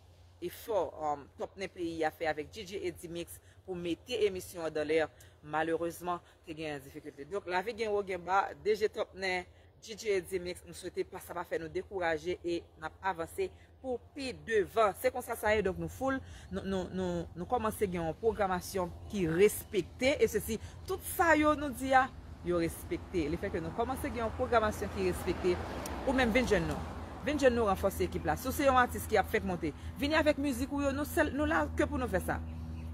efò, um, Top Nen peyi a fè avèk D J Eddy Mix pou mete emisyon an dan lè, malerezman, te gen difikilte. Donk, lavi gen wo, gen ba, D J Top Nen, D J Eddy Mix, m swete pa, sa pa fè nou dekouraje e n ap avanse pou pi devan. Se konsa sa ye, donk nou full, nou, nou, nou, nou kòmanse gen yon pwogramasyon ki respekte, e sesi, tout sa yo nou di a, yo respekte. Lefètke nou kòmanse gen yon pwogramasyon ki respekte, ou menm vin jwenn nou. Vin jwenn nou ranfòse ekip la. Si w se yon atis ki ap fèk monte, vini avèk mizik ou yo, nou sèl, nou la ke pou nou fè sa.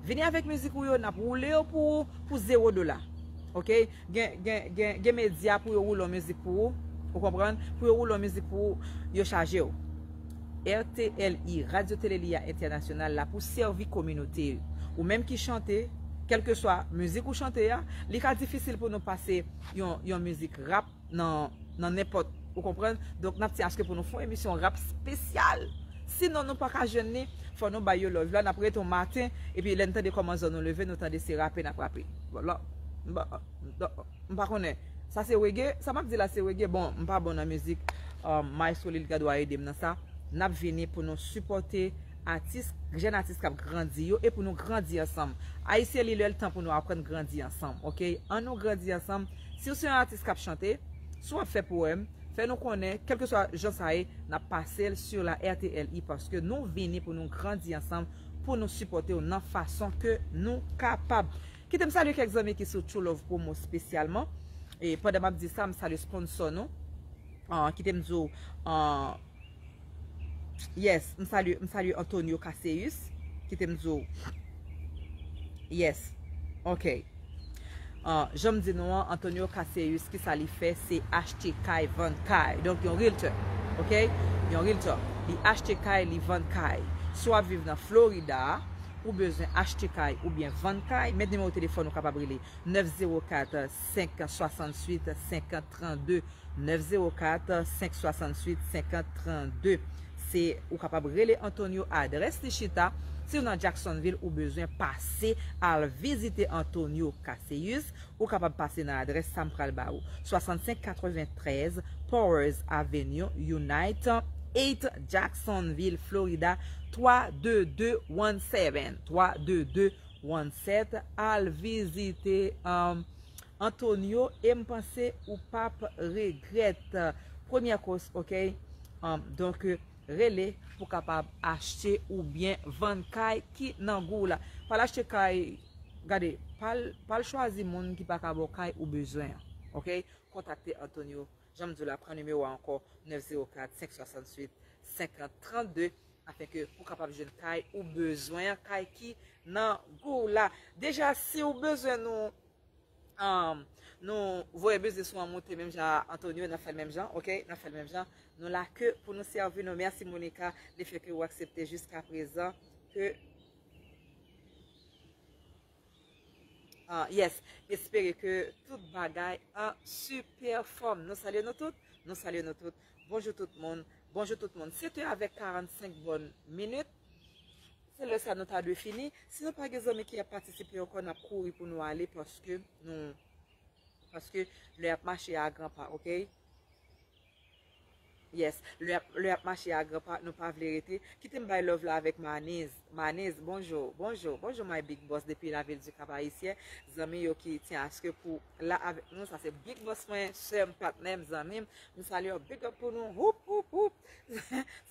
Vini avèk mizik ou yo, n ap woule yo pou ou, pou zewo dola. Oke? Gen, gen, gen, gen medya pou yo woule yon mizik pou ou, ou konprann? Pou yo woule yon mizik pou ou, yo chaje w. R T L I, Radio Telelia International la pou sèvi kominote. Ou menm ki chante, kèlkeswa mizik ou chante a, li ka difisil pou nou pase yon, yon mizik rap nan, nan nenpòt, ou konprann? Donk, n ap tyen aske pou nou fè yon emisyon rap espesyal. Sinon, nou pa ka jwenn li, fò nou bay yo love la, n ap rete yon maten, epi lè n tande kòman zòn nou leve, nou tande se rape n ap rape. Bon, lò, m pa, m pa konnen. Sa se reggae? Sa m ap di la se reggae? Bon, m pa bon nan mizik. Um, Maestro Lil Gadwa ede m nan sa. N ap vini pou nou sipòte atis, jèn atis k ap grandi yo, e pou nou grandi ansanm. Ayisyen, li lè l tan pou nou aprann grandi ansanm, oke? Ann nou grandi ansanm. Si w se yon atis k ap chante, si w ap fè powèm, fè nou konnen, kèlkeswa jan sa ye, n ap pase l sur la R T L I, paske nou vini pou nou grandi ansanm, pou nou sipòte w nan fason ke nou kapab. Kite m salye kèk zanmi ki sou True Love Promo espesyalman. E pandan m ap di sa, m salye sponsò nou. Ah, kite m di w, ah, yes, m salye, m salye Antonio Caseus. Kite m di w, yes, ok. Ah, jan m di nou an, Antonio Caseus, ki sa li fè? Se achte kay, vann kay. Donk, yon realtor, ok? Yon realtor. Li achte kay, li vann kay. Si w ap viv nan Florida, ou bezwen achte kay oubyen vann kay, men nimewo telefòn ou kapab rele, nèf zewo kat, senk swasann uit, senkant trannde, nèf zewo kat, senk swasann uit, senkant trannde. Se, ou kapab rele Antonio, adrès li chita. Si w nan Jacksonville, ou bezwen pase al vizite Antonio Caseus, ou kapab pase nan adrès sa m pral ba ou. Swasannsenk katreventrèz Powers Avenue, Unite, eight Jacksonville, Florida, twa de de one seven, twa de de one seven. Al vizite, um, Antonio, e m panse ou p ap regrèt. Premyè kous, ok? Um, donk, rele pou kapab achte oubyen vann kay ki nan gou w la. Pa al achte kay, gade, pa al, pa al chwazi moun ki pa ka ba w kay ou bezwen an, ok? Kontakte Antonio, jan m di w la, pran nimewo a ankò, nèf zewo kat, senk swasann uit, senkant trannde, afenke pou kapab jwenn kay ou bezwen an, kay ki nan gou w la. Deja, si w bezwen nou, um, nou voye biznis ou an moute menm jan a Antonio, n ap fè l menm jan, ok? N ap fè l menm jan. Nou la ke pou nou sèvi nou. Mèsi Monica, lefètke ou aksepte jiskaprezan ke, ah, yes, m espere ke tout bagay an sipè fòm. Nou salye nou tout, nou salye nou tout. Bonjou tout moun, bonjou tout moun. Sèt è avèk karannsenk bòn minit. Se lè sa nou ta dwe fini. Si nou pa gen zanmi ki ap patisipe ankò, n ap kouri pou nou ale paske nou, paske lè ap mache a gran pa, ok? Yes, lè ap, lè ap mache a gran pa, nou pa vle rete. Kite m bay love la avèk Maniz. Maniz, bonjou, bonjou, bonjou my big boss depi lavil di Kap Ayisyen. Zanmi yo ki tyen aske pou la avèk nou, sa se big boss mwen, sè m, patnè m, zanmi m. M salye w, big up pou nou. Houp, houp, houp.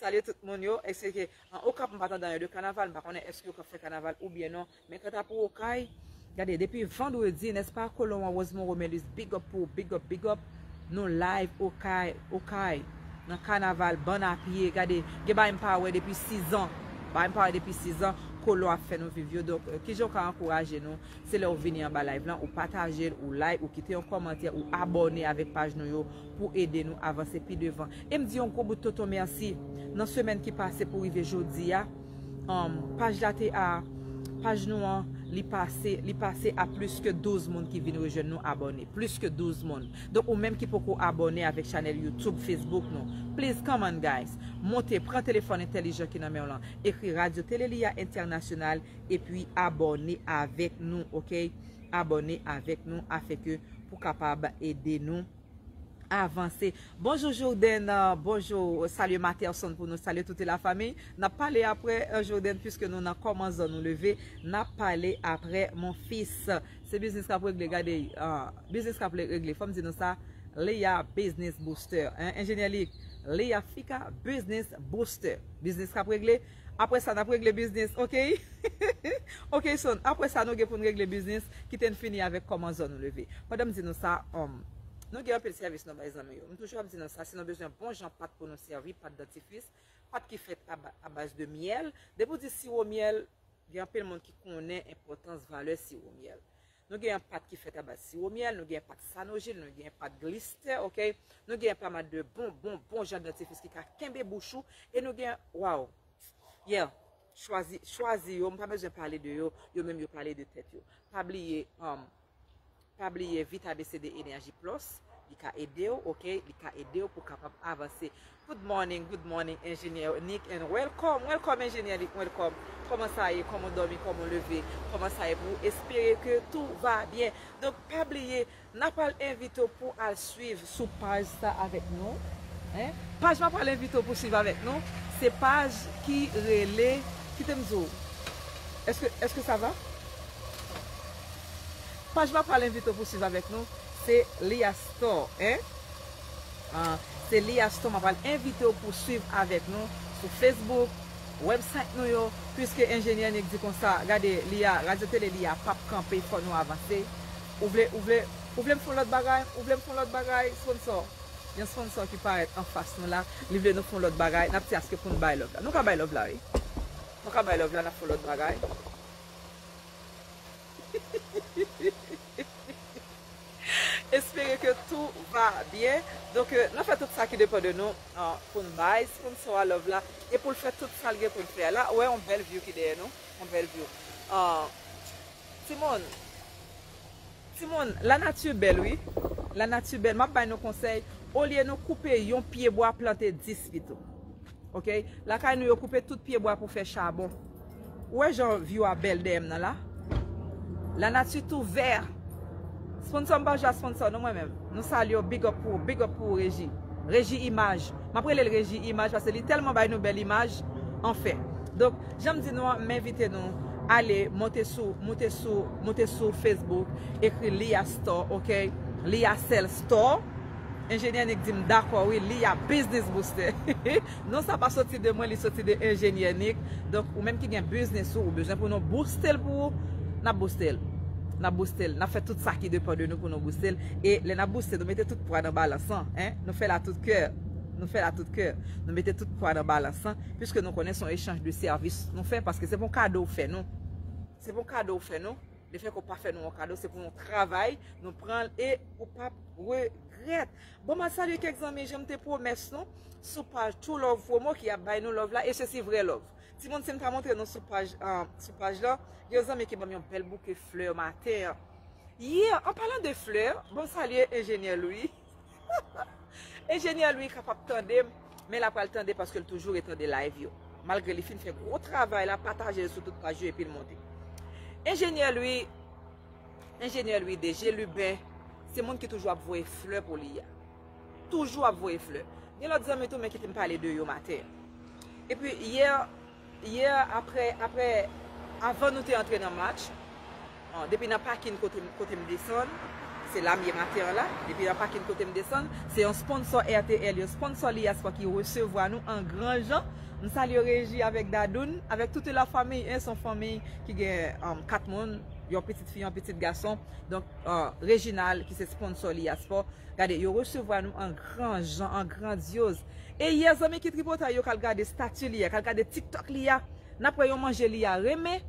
Salye tout moun yo. Èske ke an Okap m pa tande anyen de kanaval, m pa konnen èske Okap fè kanaval oubyen non. Men kanta pou Okay, gade, depi vandredi, nèspa, kolon an Rosemond Romelus, big up pou ou, big up, big up. Nou live Okay, Okay, nan kanaval, bann a pye, gade, gen bagay m pa wè depi sizan. Bagay m pa wè depi sizan, kolon ap fè nou viv yo. Donk, euh, kijan w ka ankouraje nou? Se lè w vini anba live lan, ou pataje l, ou like, ou kite yon kòmantè, ou abòne avèk paj nou yo pou ede nou avanse pi devan. E m di yon gwo bout tonton mèsi nan semèn ki pase pou rive jodi a. Um, paj la te a, paj nou an, li pase, li pase a plis ke douz moun ki vin rejwenn nou abòne. Plis ke douz moun. Donk, ou menm ki poko abòne avèk chanèl YouTube, Facebook nou, please, come on, guys. Monte, pran telefòn entèlijan ki nan men w lan, ekri Radyo Tele Lia Entènasyonal, epi abòne avèk nou, ok? Abòne avèk nou, afenke pou kapab ede nou avanse. Bonjou Jordan, euh, bonjou, salye Materson pou nou, salye toute la famille. N ap pale apre, euh, Jordan, puiske nou nan kòman zòn nou leve, n ap pale apre, mon fils. Se biznis k ap regle, gade, euh, biznis k ap regle, fò m di nou sa, Lia Business Booster, hein, enjenyè Lik, Lia Fika Business Booster. Biznis k ap regle, apre sa, n ap regle biznis, ok? Ok, son, apre sa, nou gen pou n regle biznis, kite n fini avèk kòman zòn nou leve. Pandan m di nou sa, um, nou gen anpil sèvis nou bay zanmi yo. M toujou ap di nou sa, si nou bezwen bon jan pat pou nou sèvi, pat dantifris, pat ki fèt a ba-, a baz de myèl, depi w di siwo myèl, gen anpil moun ki konnen enpòtans, valè siwo myèl. Nou gen yon pat ki fèt a baz siwo myèl, nou gen pat Sanojil, nou gen pat Glister, ok? Nou gen pa mal de bon, bon, bon jan dantifris ki ka kenbe bouch ou, e nou gen, waw, yeah, chwazi, chwazi yo, m pa bezwen pale de yo, yo menm yo pale de tèt yo. Pa bliye, um, pa bliye Vit A B C D Energy Plus, Li ka ede w, ok? Li ka ede w pou w kapab avanse. Good morning, good morning, Enjenyè Nick, and welcome, welcome, Enjenyè Nick, welcome. Kòman sa ye? Kòman w dòmi? Kòman w leve? Kòman sa ye pou ou? Espere ke tout va byen. Donk, pa bliye, n a pral envite w pou al swiv sou paj sa avèk nou. Hein? Paj m a pral envite w pou swiv avèk nou, se paj ki rele, kite m di w, èske, èske sa va? Paj m a pral envite w pou swiv avèk nou, se Lia Store, hein? Ah, se Lia Store, m a pral envite w pou swiv avèk nou sou Facebook, website nou yo, piske Enjenyè Nick di konsa, gade, Lia, radyo tele Lia p ap kanpe, fò nou avanse. Ou vle, ou vle, ou vle m fè yon lòt bagay? Ou vle m fè yon lòt bagay? Sponsor. Yon sponsor ki parèt anfas nou la, li vle nou fè yon lòt bagay, n ap ti aske pou n bay love la. Nou ka bay love la, wi. Nou ka bay love la, n ap fè yon lòt bagay. Espere ke tout va byen. Donk, euh, n a fè tout sa ki depann de nou, euh, pou n bay sponsor a love la e pou l fè tout sa l gen pou l fè a. La, ou wè yon bèl view ki dèyè nou, yon bèl view. Euh, timoun, timoun, lanati bèl, wi. Lanati bèl. M ap bay nou konsèy, olye nou koupe yon pye bwa, plante dis pito. Ok? Lakay nou, yo koupe tout pye bwa pou fè chabon. Ou wè jan view a bèl dèyè m nan la? Lanati tou vè. Sponsor m pa jwe a sponsor nou, mwen menm. Nou salye w, big up pou ou, big up pou ou, Reji. Reji Imaj. M ap rele l Reji Imaj paske li tèlman bay nou bèl imaj. Anfen. Donk, jan m di nou an, m envite nou ale monte sou, monte sou, monte sou Facebook, ekri Lia Store, ok? Lia Sell Store. Enjenyè Nick di m dakò, wi, Lia Business Booster. Non, sa pa soti de mwen, li soti de Enjenyè Nick. Donk, ou menm ki gen business ou, ou bezwen pou nou booste l pou ou, n ap booste l. N ap booste l. N ap fè tout sa ki depann de nou pou nou booste l. E lè n ap booste, nou mete tout pwa nan balans lan, hein? Nou fè l a tout kè. Nou fè l a tout kè. Nou mete tout pwa nan balans lan, piske nou konnen se yon echanj de sèvis nou fè, paske se pa yon kado ou fè nou. Se pa yon kado ou fè nou. Lefètke w pa fè nou yon kado, se pou yon travay, nou pran l e ou p ap regrèt. Bon, m a salye kèk zanmi, jan m te pwomès nou, sou paj True Love Promo ki ap bay nou love la, e se si vrè love. Timoun, si m ta montre nou sou paj, ah, sou paj la, gen yon zanmi ki ban m yon bèl bouke flè maten an. Yeah, an palan de flè, bon, m salye Enjenyè Louis. Enjenyè Louis kapab tande m, men l ap pral tande paske l toujou ret tande live yo. Malgre li fin fè gwo travay la, pataje l sou tout paj yo epi l monte. Enjenyè Louis, Enjenyè Louis de Jeluben, se moun ki toujou ap voye flè pou li a. Toujou ap voye flè. Gen lòt zanmi tou, men kite m pale de yo maten. Epi yè, yè, apre, apre, avan nou te antre nan match, ah, depi nan pakin kote, kote m desann, se la m ye maten an la, depi nan pakin kote m desann, se yon sponsor R T L, yon sponsor Liaspa ki resevwa nou an gran jan. M salye Reji avèk Dadoun, avèk toute la famille, hein, se yon fanmi ki gen, um, kat moun, yon pitit fi, yon pitit gason. Donk, ah, Reginald, ki se sponsor Liaspa, gade, yo resevwa nou an gran jan, an grandyoz. E yè, zanmi ki tripotay yo k al gade stati li a, k al gade TikTok li a, n ap wè yon manje li a renmen.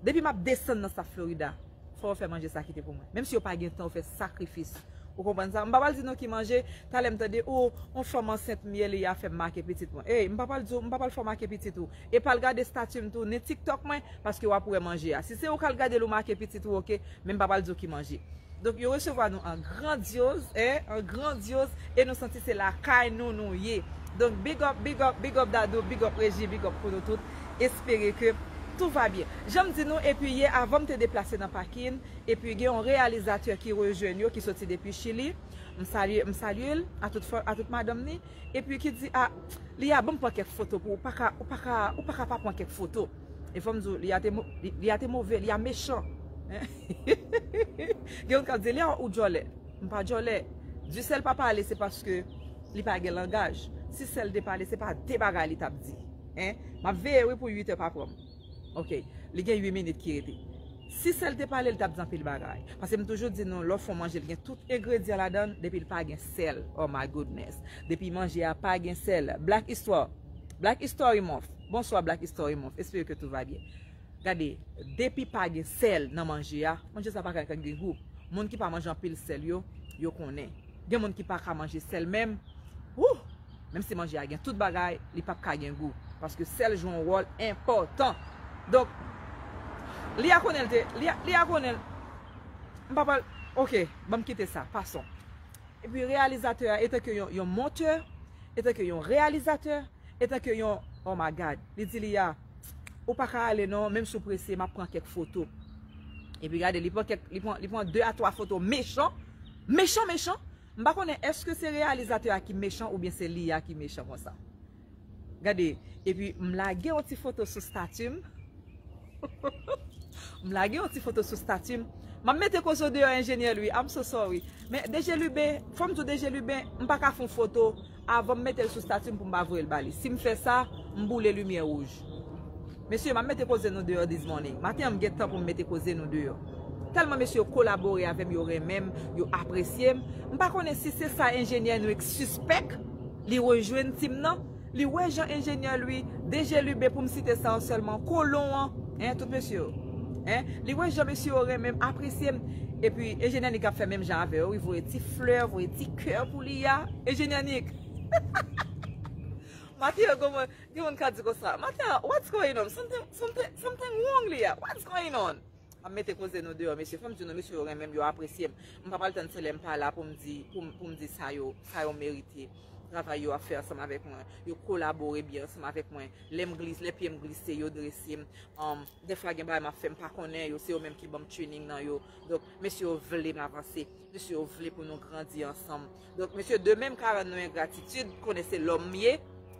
Depi m ap desann nan South Florida, fò yo fè manje sa kite pou mwen. Menm si yo pa gen tan, yo fè sakrifis. Ou konprann sa? M pa pral di nou ki manje, talè m tande, o, yon fanm ansent m ye, li a fè m make pitit mwen. Ey, m pa pral di w, m pa pral fè w make pitit ou. E pa al gade stati m tou, ni TikTok mwen, paske w ap wè manje a. Si se ou k al gade l, ou make pitit ou, ok, men m pa pral di w ki manje. Donk, yo resevwa nou an grandyoz, en, an grandyoz, e nou santi se lakay nou nou ye. Donk, big up, big up, big up Dadou, big up Reji, big up pou nou tout. Espere ke tout va byen. Jan m di nou, epi yè, avan m te deplase nan pakin, epi gen yon reyalizatè ki rejwenn yo, ki soti depi Chili. M salye, m salye l, a tout fò, a tout madanm ni. Epi ki di, a, Lia, ban m pran kèk foto pou ou. Ou pa ka, ou pa ka, ou pa ka pa pran kèk foto. E fò m di w, Lia te mo-, li, Lia te move, Lia mechan. Gen moun k ap di, Lia, ou djòlè. M pa djòlè. Di sèl pa pale, se paske li pa gen langaj. Si sèl te pale, se pa de bagay li t ap di. En? M ap veye, wi, pou uit è pa pran m. Ok, li gen uit minit ki rete. Si sèl te pale, li t ap di anpil bagay. Paske m toujou di nou, lè w fè yon manje, li gen tout engredyan ladan l, depi l pa gen sèl. Oh my goodness. Depi manje a pa gen sèl. Black Histoire. Black History Month. Bonswa, Black History Month. Espere ke tout va byen. Gade, depi pa gen sèl nan manje a, manje sa pa ka gen gou. Moun ki pa manje anpil sèl yo, yo konnen. Gen moun ki pa ka manje sèl menm. Wouh! Menm si manje a gen tout bagay, li p ap ka gen gou. Paske sèl jwe yon wòl enpòtan. Donk, Lia konnen l te, Lia, Lia konnen l. M pa pral, ok, ban m kite sa, passons. Epi reyalizatè a, etanke yon, yon montè, etanke yon reyalizatè, etanke yon, oh my God, li di Liya, ou pa ka ale non, menm si w prese, m ap pran kèk foto. Epi gade, li pran kèk, li pran, li pran de a twa foto mechan, mechan, mechan. M pa konnen èske se reyalizatè a ki mechan oubyen se Liya ki mechan konsa. Gade, epi m lage yon ti foto sou stati m. M lage yon ti foto sou stati m. M ap mete koze w deyò, enjenyè Louis. I'm so sorry. Men D J Lubin, fò m di w D J Lubin, m pa ka fè yon foto avan m mete l sou stati m pou m pa voye l ba li. Si m fè sa, m boule limyè wouj. Mesye, m ap mete koze nou deyò this morning. Maten an, m gen tan pou m mete koze nou deyò. Tèlman mesye yo kolabore avè m, yo renmen m, yo apresye m. M pa konnen si se sa enjenyè nou sispèk, li rejwenn tim nan. Li wè jan enjenyè Louis, D J Lubin, pou m site sa yo sèlman, kolon an, en, tout mesye yo. En, li wè jan mesye yo renmen m, apresye m. Epi enjenyè Nick ap fè menm jan avè yo, wi, voye ti flè, voye ti kè pou Liya. Enjenyè Nick. Maten an, gen moun, gen moun ka di konsa, Maten an, what's going on? Something, something, something wrong, Liya. What's going on? M ap mete koze nou deyò, mesye. Fò m di nou, mesye yo renmen m, yo apresye m. M pa pral tann se lè m pa la pou m di, pou m, pou m di sa yo, sa yo merite. Travay yo ap fè ansanm avèk mwen. Yo kolabore byen ansanm avèk mwen. Lè m glise, lè pye m glise, yo drese m. Um, dèfwa gen bagay m ap fè m pa konnen yo, se yo menm ki ban m training nan yo. Donk, mesye yo vle m avanse. Mesye yo vle pou nou grandi ansanm. Donk, mesye, demen m ka rann nou engratitid, konnen se lòm m ye,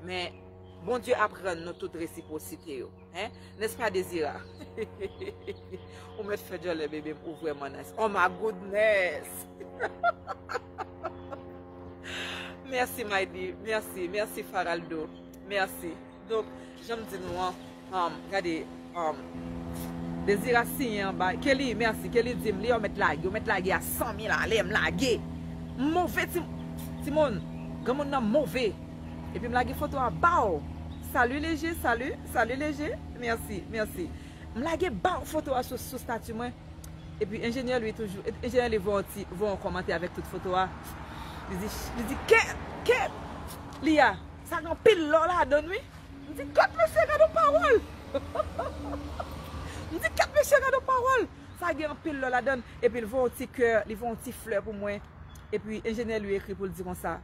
men Bondye ap rann nou tout resipwosite yo. Hein? N'est-ce pas, Dezira? Ou mèt fè djòlè, bebe m, ou vrèman nice. Oh my goodness! Mèsi, Maydi. Mèsi. Mèsi, Faraldo. Mèsi. Donk, jan m di nou an, um, gade, um, Dezira siyen anba. Kelly, mèsi. Kelly di m, li, yo mèt lage. Yo mèt lage a san mil ale, m lage. M move, ti, timoun. Granmoun nan move. Epi m lage foto a ba w. Salut Léger, salut, salut Léger. Mèsi, mèsi. M lage ba w foto a sou, sou stati mwen. Epi enjenyè Louis toujou, enjenyè Louis voye yon ti, voye yon kòmantè avèk tout foto a. Li di, li di, kèt, kèt, Liya, sa gen anpil lò ladann wi. M di, kèt mesye, gade yon pawòl. M di, kèt mesye, gade yon pawòl. Sa gen anpil lò ladann. Epi l voye yon ti kè, li voye yon ti flè pou mwen. Epi enjenyè Louis ekri pou l di konsa,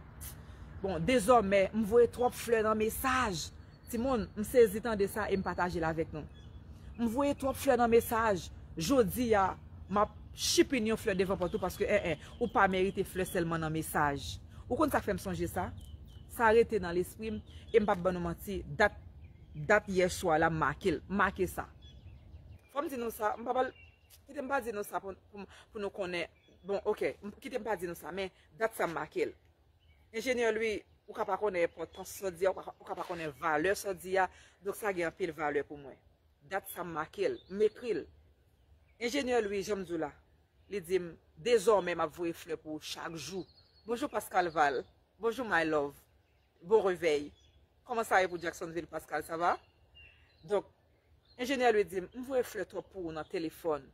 bon, dezòmè, m voye twòp flè nan mesaj. Timoun, m sezi tande sa e m pataje l avèk nou. M voye twòp flè nan mesaj. Jodi a, m ap chipin yon flè devan pòt ou paske, en, en, ou pa merite flè sèlman nan mesaj. Ou konn sa k fè m sonje sa? Sa rete nan lespri m e m p ap ban nou manti, dat, dat yè swa la, m make l. M make sa. Fò m di nou sa, m pa pral, kite m pa di nou sa pou, pou, pou nou konnen. Bon, oke, m, kite m pa di nou sa, men dat sa m make l. Enjenyè Louis, ou ka pa konnen enpòtans sa w di a, ou ka, ou ka pa konnen valè sa w di a, donk sa gen anpil valè pou mwen. Dat sa m make l, m ekri l. Enjenyè Louis, jan m di w la, li di m, dezòmè m ap voye flè pou ou chak jou. Bonjou Pascal Val, bonjou my love, bon revèy. Kòman sa ye pou Jacksonville, Pascal, sa va? Donk, enjenyè Louis di m, m voye flè twòp pou ou nan telefòn.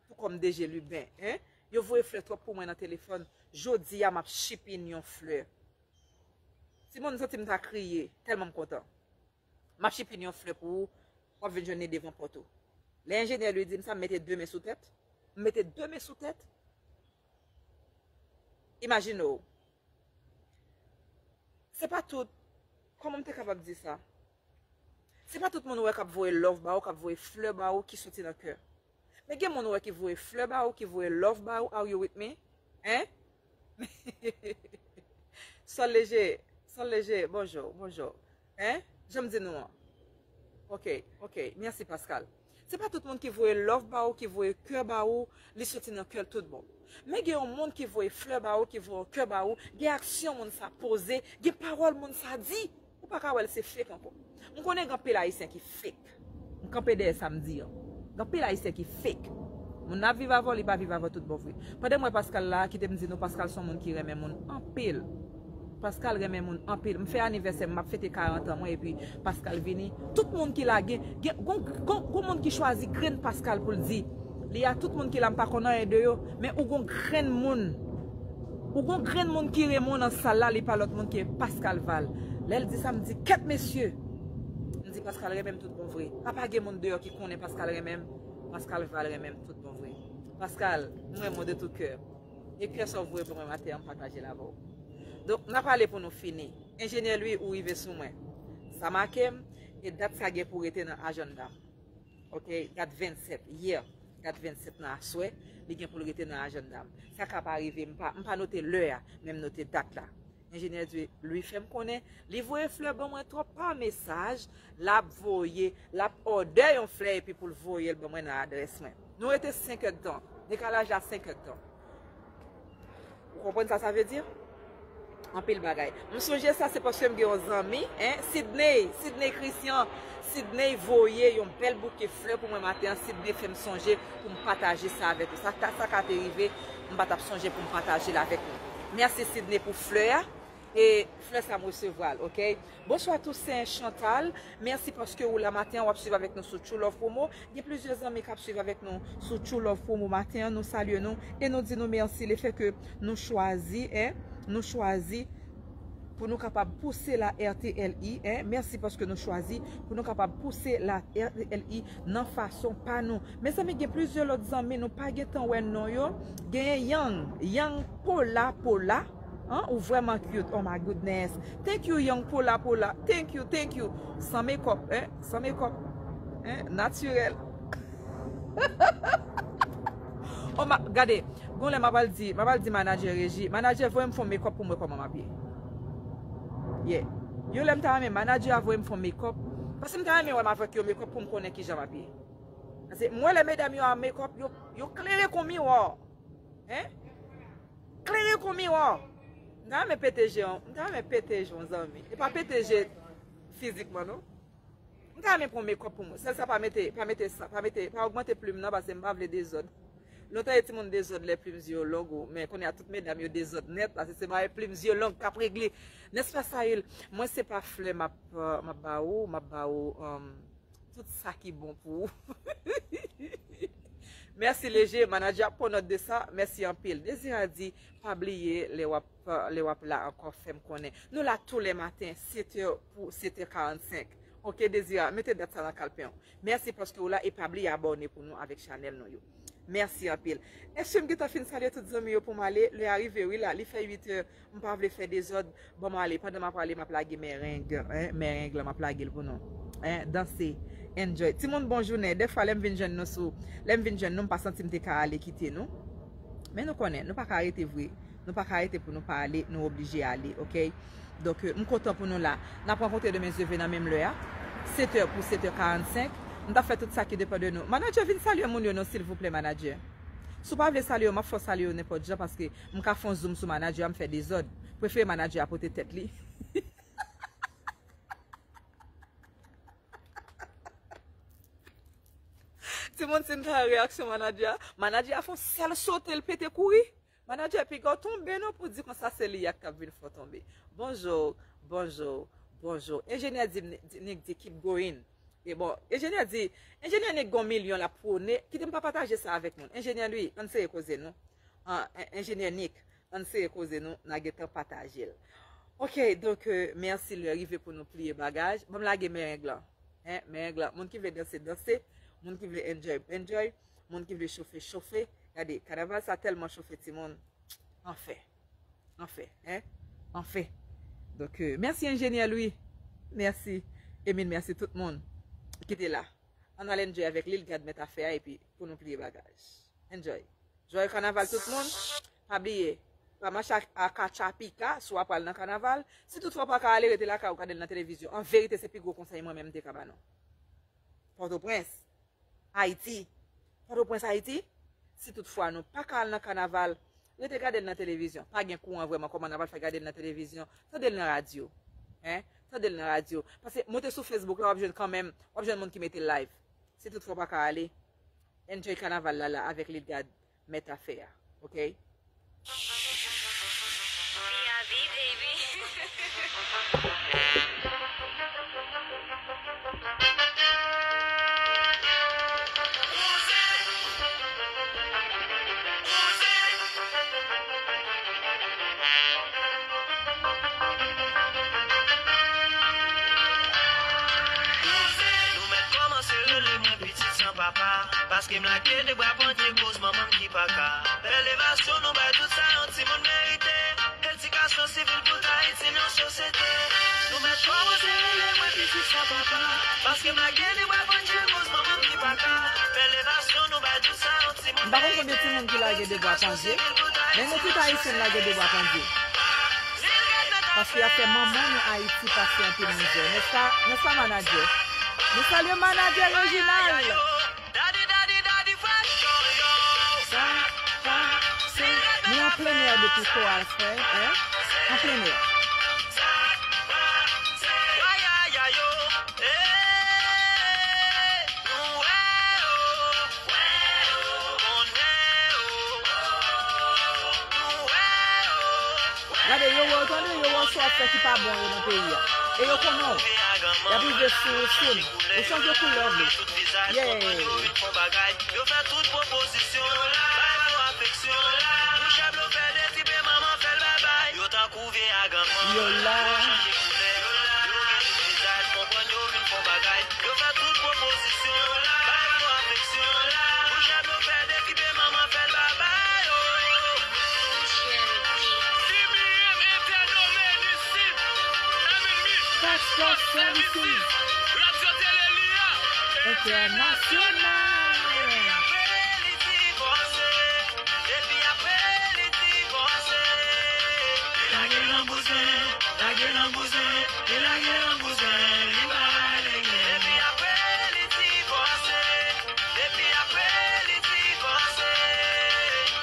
Tou kòm D J Lubin, en? Yo voye flè twòp pou mwen nan telefòn. Jodi a, m ap chipin yon flè. Timoun, m santi m ta kriye, tèlman m kontan. M ap chipin yon flè pou ou, w ap vin jwenn li devan pòt ou. Lè enjenyè Louis di m sa, m mete de men sou tèt. M mete de men sou tèt. Imajine w. Se pa tout, kòman m te kapab di sa? Se pa tout moun ou wè k ap voye love ba ou, k ap voye flè ba ou, ki soti nan kè. Men gen moun ou wè ki voye flè ba ou, ki voye love ba ou, are you with me? Hein? Sòl Leje, Sòl Leje, bonjou, bonjou. Hein? Jan m di nou an. Ok, ok, mèsi Pascal. Se pa tout moun ki voye love ba ou, ki voye kè ba ou, li soti nan kè l tout bon. Men gen yon moun ki voye flè ba ou, ki voye yon kè ba ou, gen aksyon moun sa poze, gen pawòl moun sa di. Ou pa ka wè l se fake ankò. M konnen gen anpil Ayisyen ki fake. M kanpe dèyè sa m di an. Gen anpil Ayisyen ki fake. Moun nan ap viv avè w, li pa viv avè w tout bon vre. Pandan m wè Pascal la, kite m di nou, Pascal se yon moun ki renmen moun anpil. Pascal renmen moun anpil. M fè anivèsè m, m ap fete karant an mwen, epi Pascal vini. Tout moun ki la, gen, gen, gon, gon, gon moun ki chwazi grenn Pascal pou l di. Li a tout moun ki la, m pa konn anyen de yo, men ou gon grenn moun. Ou gon grenn moun ki renmen w nan sal la, li pa lòt moun ke Pascal Val. Lè l di sa, m di, kèt mesye! M di, Pascal renmen m tout bon vre. Apa gen moun deyò ki konnen Pascal renmen m? Pascal Val renmen m tout bon vre. Pascal, m renmen w de tout kè. Ekri sa w voye pou mwen maten an, m pataje l avè w. Donk, n a pale pou nou fini. Enjenyè Louis, ou rive sou mwen. Sa make m, e dat sa gen pou rete nan ajanda m. Ok, dat vennsèt, yè, dat vennsèt nan aswè, li gen pou l rete nan ajanda m. Sa ka pa rive, m pa, m pa note lè a, men m note dat la. Enjenyè Louis fè m konnen li voye flè ban mwen twòp pa mesaj, l ap voye, l ap òdè yon flè epi pou l voye l ban mwen nan adrès mwen. Nou rete senk èdtan, dekalaj la senk èdtan. Ou konprann sa sa vle di? Anpil bagay. M sonje sa se paske m gen yon zanmi, en, Sidney, Sidney Christian. Sidney voye yon bèl bouke flè pou mwen maten an. Sidney fè m sonje pou m pataje sa avèk ou. Sa, sa, sa ka te rive, m pa t ap sonje pou m pataje l avèk nou. Mèsi Sidney pou flè a. E flè sa m resevwa l, ok? Bonswa Toussaint Chantal. Mèsi paske ou la maten an, w ap swiv avèk nou sou True Love Promo. Gen plizyè zanmi k ap swiv avèk nou sou True Love Promo maten an. Nou salye nou e nou di nou mèsi lefètke nou chwazi, en, nou chwazi pou nou kapab pouse la R T L I, en. Mèsi paske nou chwazi pou nou kapab pouse la R T L I nan fason pa nou. Mezanmi, gen plizyè lòt zanmi nou pa gentan wè non yo. Genyen Yang, Yang Pola Pola. An, ou vrèman cute. Oh my goodness. Thank you, Yang Pola Pola. Thank you, thank you. San makeup, en? San makeup. En? Natirèl. Oh, ma, gade, gon lè m apral di, m apral di manadjè reji, manadjè voye m fè yon makeup pou m wè kòman m ap ye. Yeah. Yon lè m ta renmen manadjè a voye m fè yon makeup. Paske m ta renmen wè m avèk yon makeup pou m konnen kijan m ap ye. Paske m wè lè medam yo ap makeup, yo, yo klere kon miwa. En? Klere kon miwa. M ta renmen pete je w, m ta renmen pete je w, zanmi. E pa pete je fizikman, non. M ta renmen pran makeup pou mwen. Sèl sa pa mete, pa mete sa, pa mete, pa ogmante plim nan, paske m pa vle dezòd. Lontan e timoun dezòd, les plumes yeux longues, men kounye a tout medam yo dezòd nèt, paske se bagay plumes yeux longues k ap regle. N'est-ce pas, Saül? Mwen se pa flè m ap, euh, m ap ba ou, m ap ba ou, um, tout sa ki bon pou ou. Mèsi Leje, manadjè ap pran nòt de sa. Mèsi anpil. Dezira di, pa bliye, lè w ap, lè w ap la ankò, fè m konnen. Nou la tou lè maten, sèt è pou sèt è karannsenk. Ok, Dezira, mete dat sa nan kalpen w. Mèsi paske w la e pa bliye abòne pou nou avèk chanèl nou yo. Mèsi anpil. Èske m gentan fin salye tout zanmi yo pou m ale? Lè a rive wi la, li fè uit è. M pa vle fè dezòd. Ban m ale. Pandan m ap ale, m ap lage mereng, en, mereng lan, m ap lage l pou nou. En, danse, enjoy. Timoun, bon jounen. Dèfwa, lè m vin jwenn nou sou, lè m vin jwenn nou, m pa santi m te ka ale kite nou. Men nou konnen, nou pa ka rete vre. Nou pa ka rete pou nou pa ale, nou oblije ale, ok? Donk, euh, m kontan pou nou la. N ap rankontre demen Dye vle nan menm lè a. Sèt è pou sèt è karannsenk. M t ap fè tout sa ki depann de nou. Manadjè, vin salye moun yo non, silvouplè, manadjè. Si w pa vle salye yo, m ap fè w salye yo nenpòt jan, paske m ka fè yon zoom sou manadjè a, m fè dezòd. Prefere manadjè a pote tèt li. Timoun, si n ta wè reyaksyon manadjè a, manadjè a fè yon sèl sote, l pete kouri. Manadjè, piga w tonbe non pou di konsa se li a k ap vin fè w tonbe. Bonjou, bonjou, bonjou. Enjenyè di, di, Nick di keep going. E bon, enjenyè di, enjenyè Nick gon milyon l ap pwone, kite m pa pataje sa avèk moun. Enjenyè Louis, ann sere koze nou. An, en, enjenyè Nick, ann sere koze nou, n a gentan pataje l. Ok, donk, euh, mèsi lè rive pou nou pliye bagaj. Ban m lage mereng lan. En, mereng lan. Moun ki vle danse, danse. Moun ki vle enjoy, enjoy. Moun ki vle chofe, chofe. Gade, kanaval sa tèlman chofe, timoun. Anfen. Anfen, en? Anfen. Donk, euh, mèsi enjenyè Louis. Mèsi. Emile, mèsi tout moun ki te la. Ann al enjoy avèk Lil Gad mèt afè a epi pou nou pliye bagaj. Enjoy. Joyeux kanaval tout moun. Pa bliye, pa mache ak, ak atchapika si w ap pral nan kanaval. Si toutfwa w pa ka ale, rete lakay ou, gade l nan televizyon. An verite, se pi gwo konsèy mwen menm m te ka ba nou. Pòtoprens, Ayiti. Pòtoprens, Ayiti. Si toutfwa nou pa ka al nan kanaval, rete gade l nan televizyon. Pa gen kouran vrèman, kòman n a pral fè gade l nan televizyon? Tande l nan radyo. En? Tande l nan radyo. Paske monte sou Facebook la, w ap jwenn kanmenm, w ap jwenn moun ki mete live. Si toutfwa w pa ka ale, enjoy kanaval la la avèk Lil Gad mèt afè a. Ok? Nou mèt kòmanse rele mwen pitit san papa. Paske m lage de bra pandye koz manman m ki pa ka. Bèl elevasyon nou bay tout sa M pa konn konbyen timoun ki lage de bwa pandye, men nou tout Ayisyen lage de bwa pandye. Paske y ap fè manman nou Ayiti pase anpil mizè. Nèspa, nèspa, manadjè? Nou salye manadjè Reginald. Sa pase. Nou an plen nè depi koral fè, en? An plen nè. Gade, yo wè w, tande, yo wè w sa w ap fè ki pa bon yo nan peyi a. E yo konnen w. Y ap rive sou ou soon. Ou chanje koulè w vle. Yeah. Yo fè tout pwopozisyon, bay pou afeksyon. Bouch a blo fè de ti pe manman fè l babay. Yo tankou vye aganman. Yo la. Yo chanje koulè, yo la. Yo gen tout vizaj, konprann yo vin fon bagay. Yo fè tout pwopozisyon, bay pou afeksyon. Bouch a blo fè de ti pe manman fè l babay. Oh. T B M Interdomaine isit. M M B. Task Force Services. Radyo Tele Lia. Entènasyonal. Depi apre li divòse, li lage nan bouzen, lage nan bouzen, li lage nan bouzen, li pa ale gen. Depi apre li divòse, depi apre li divòse,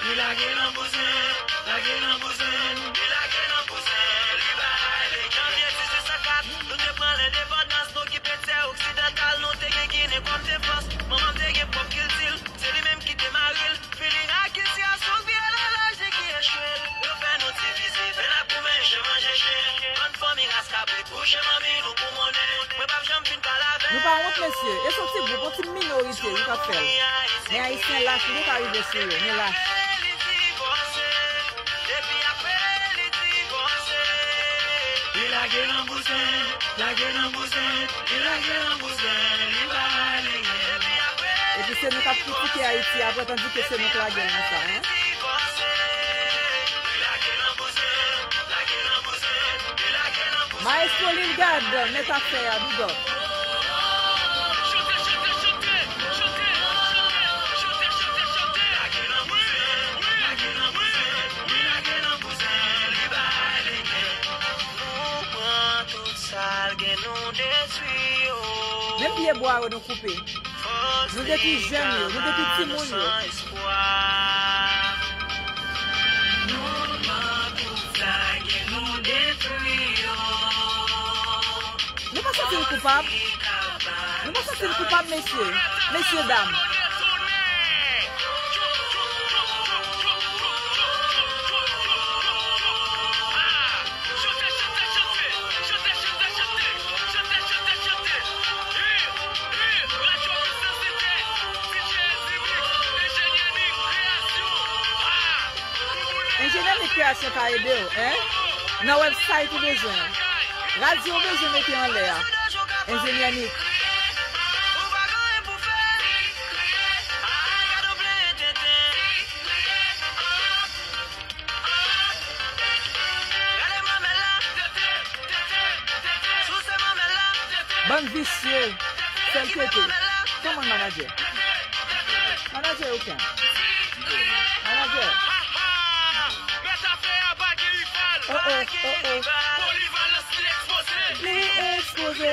li lage nan bouzen, lage nan bouzen, li lage nan bouzen, li pa ale gen. Janvye dizuit san kat, nou te pran lendepandans, nou okipe tè oksidantal, nou te gen Ginen kòm defans. Manman m te gen pwòp kilti l, se li menm ki te mare l. Fini ak kilti a, se yon vye laj ki echwe. Yo fè nou divize, fè n ap goumen, chen manje chen. Bann fanmi ras kabrit, kouche manmi nou pou monnen. Mwen p ap janm fin pale avè n. Nou pa wont, mesye. E se yon ti gwoup, yon ti minorite wi k ap fè l. Men Ayisyen lach, nou ka rive sou yo. Nou lach. Depi apre li divòse, li lage nan bouzen, lage nan bouzen, li lage nan bouzen, li pa ale gen. Epi se nou k ap kritike Ayiti apre, tandike se nou k lage l nan sa, en. Maestro Lilgad, mèt afè a, big up. Nou pran tout sa l gen, nou detwi yo. Menm pye bwa yo nou koupe. Nou detwi jèn yo, nou detwi timoun yo. Nou pa santi n koupab? Nou pa santi n koupab, mesye? Mesye dam. Enjenyè Nick Kreasyon ka ede w, en? Nan website ou bezwen an. Radyo ou bezwen mete anlè a. Enjenyè Nick. Bann visye. Sèl tete. Kòman manadjè? Manadjè okenn. Manadjè. Oh, oh, oh, oh. Li ekspoze.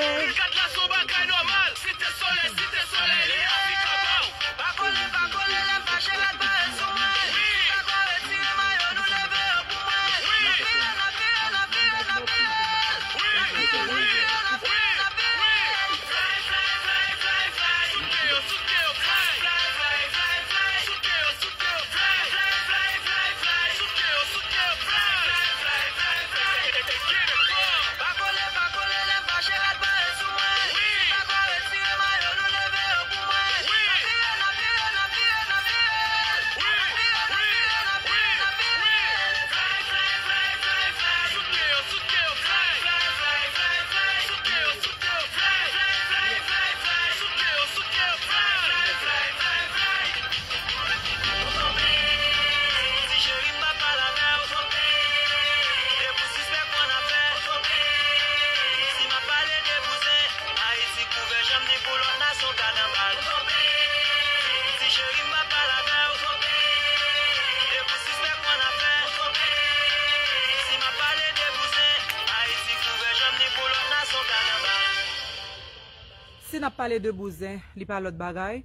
Si n ap pale de bouzen, li pa lòt bagay.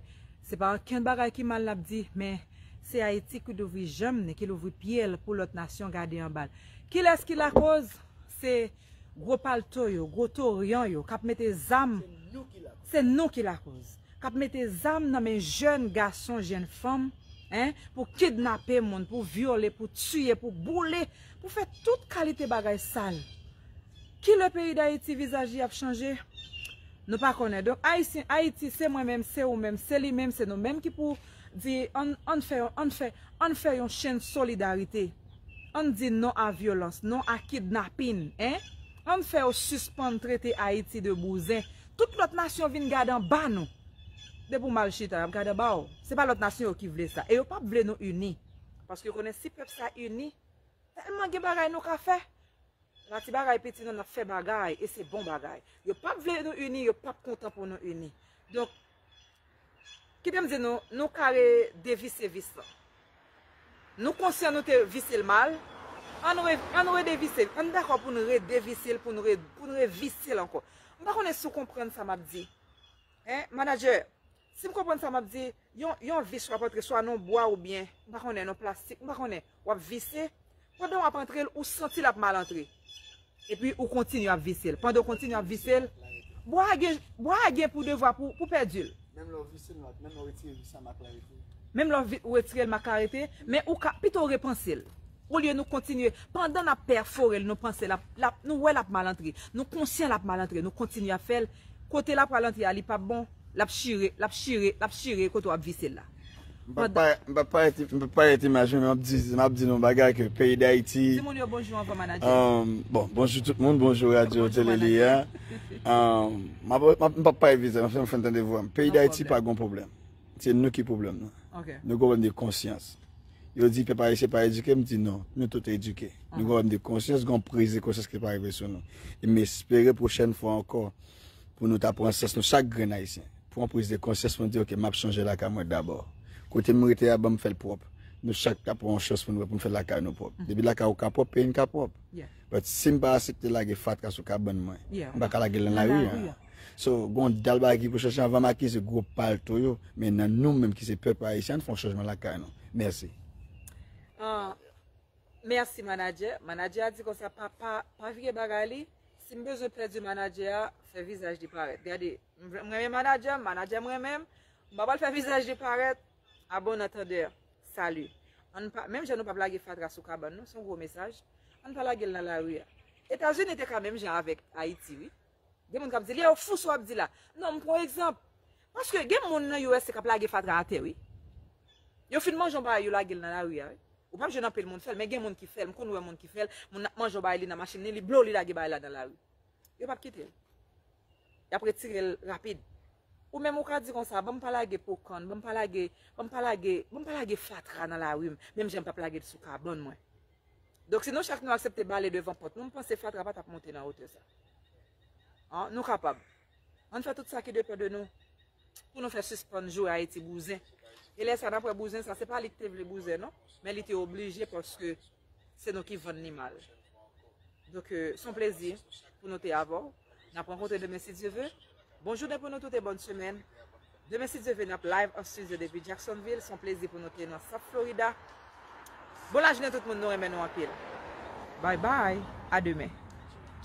Se pa ankenn bagay ki mal n ap di, men se Ayiti ki louvri janm ni, ki louvri pye l pou lòt nasyon gade anba l. Kilès ki lakoz? Se gwo palto yo, gwo toryan yo k ap mete zam. Se nou ki lakoz. K ap mete zam nan men jèn gason, jèn fanm, en, pou kidnape moun, pou vyole, pou tiye, pou boule, pou fè tout kalite bagay sal. Ki lè peyi Dayiti vizaj li ap chanje? Nou pa konnen. Donk, Ayisyen, Ayiti, se mwen menm, se ou menm, se li menm, se nou menm ki pou di, ann, ann fè, ann fè, ann fè yon chenn solidarite. Ann di non a vyolans, non a kidnapin, en? Ann fè yo sispann trete Ayiti de bouzen. Tout lòt nasyon vin gade anba nou. Depi w mal chita, y ap gade anba w. Se pa lòt nasyon yo ki vle sa. E yo p ap vle nou ini. Paske yo konnen si pèp sa ini, tèlman gen bagay nou ka fè. Pa ti bagay piti non, n ap fè bagay, e se bon bagay. Yo p ap vle nou ini, yo p ap kontan pou nou ini. Donk, kite m di nou, nou ka redevise vis lan. Nou konsyan nou te vise l mal, ann re, ann redevise l, ann dakò pou n redevise l, pou n re, pou n revise l ankò. M pa konnen si w konprann sa m ap di. En, manadjè, si m konprann sa m ap di, yon, yon vis w ap antre swa nan bwa oubyen, m pa konnen, nan plastik, m pa konnen, w ap vise, pandan w ap antre l, ou santi l ap mal antre. Epi ou kontinye ap vise l. Pandan w kontinye ap vise l, bwa a gen, bwa a gen pou devwa pou, pou pèdi l. Menm lè w vise l, menm lè w retire vis la, mak la rete. Menm lè w vi, w retire l, mak la rete, men ou ka, pito w repanse l. Olye nou kontinye, pandan n ap pèfore l, nou panse l ap, l ap, nou wè l ap mal antre. Nou konsyan l ap mal antre, nou kontinye ap fè l. Kote l ap pral antre a, li p ap bon, l ap chire, l ap chire, l ap chire kote w ap vise l la. M p ap pa, m p ap parèt, m p ap parèt imaj mwen, men m ap di, m ap di nou yon bagay ke peyi Dayiti. Di moun yo bonjou anvan, manadjè. Um, bon, bonjou tout moun, bonjou radyo tele li a. Um, m ap, m ap, m p ap parèt vizaj, m ap fè, m fè tande vwa m. Peyi Dayiti pa gon pwoblèm. Se nou ki pwoblèm nan. Nou gen pwoblèm de konsyans. Yo di pèp ayisyen pa edike, m di non, nou tout edike. Nou gen pwoblèm de konsyans, gen yon priz de konsyans ki pa rive sou nou. E m espere pwochèn fwa ankò, pou nou ta pran sans nou chak grenn ayisyen. Pran priz de konsyans pou nou di, "Ok, m ap chanje lakay mwen dabò. Kote m rete a, ban m fè l pwòp." Nou chak ta pran yon chans pou nou, pou nou fè lakay nou pwòp. Depi lakay ou ka pwòp, peyi n ka pwòp. But si m pa aksepte lage fatra sou kabann mwen, m pa ka lage l nan lari a. So, gen yon dal bagay ki pou chanje anvan m akize gwo palto yo, men nan nou menm ki se pèp ayisyen, ann fè yon chanjman lakay nou. Mèsi. Ah, mèsi, manadjè. Manadjè a di konsa, pa, pa, pa vire bagay li. Si m bezwen pèdi manadjè a, fè vizaj li parèt. Gade, m, m renmen manadjè m, manadjè m renmen m. M pa pral fè vizaj li parèt. A bon antandè, sali. Ann pa, menm jan nou p ap lage fatra sou kabann nou, se yon gwo mesaj. Ann pa lage l nan lari a. Etazini te ka menm jan avèk Ayiti, wi. Gen moun k ap di, "Li fou sa w ap di la." Non, m pran yon egzanp. Paske gen moun nan U S A k ap lage fatra atè, wi. Yo fin manje yon bagay, yo lage l nan lari a, wi. Ou p ap jwenn anpil moun fè l, men gen moun ki fè l. M konn wè moun ki fè l. Moun nan ap manje yon bagay li nan machin li, li blo, li lage bagay la nan lari. Yo p ap kite l. Y ap retire l rapid. Ou menm ou ka di konsa, "Ban m pa lage po kann, ban m pa lage, ban m pa lage, ban m pa lage fatra nan lari m, menm jan m p ap lage l sou kabann mwen." Donk, si nou chak nou aksepte bale devan pòt nou, m panse fatra pa t ap monte nan wotè sa. An, nou kapab. Ann fè tout sa ki depann de nou pou nou fè sispann joure Ayiti bouzen. E lè sa n ap wè bouzen sa, se pa li ki te vle bouzen non, men li te oblije paske se nou ki vann li mal. Donk, euh, se yon plezi pou nou te avè w. N ap rankontre demen si Dye ve. Bon jounen pou nou tout e bòn semèn. Demen si Dye ve, n ap live an studio depi Jacksonville. Se yon plezi pou nou te nan South Florida. Bon lajounen tout moun, nou renmen nou anpil. Bye bye, a demen.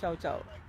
Tchaw, tchaw.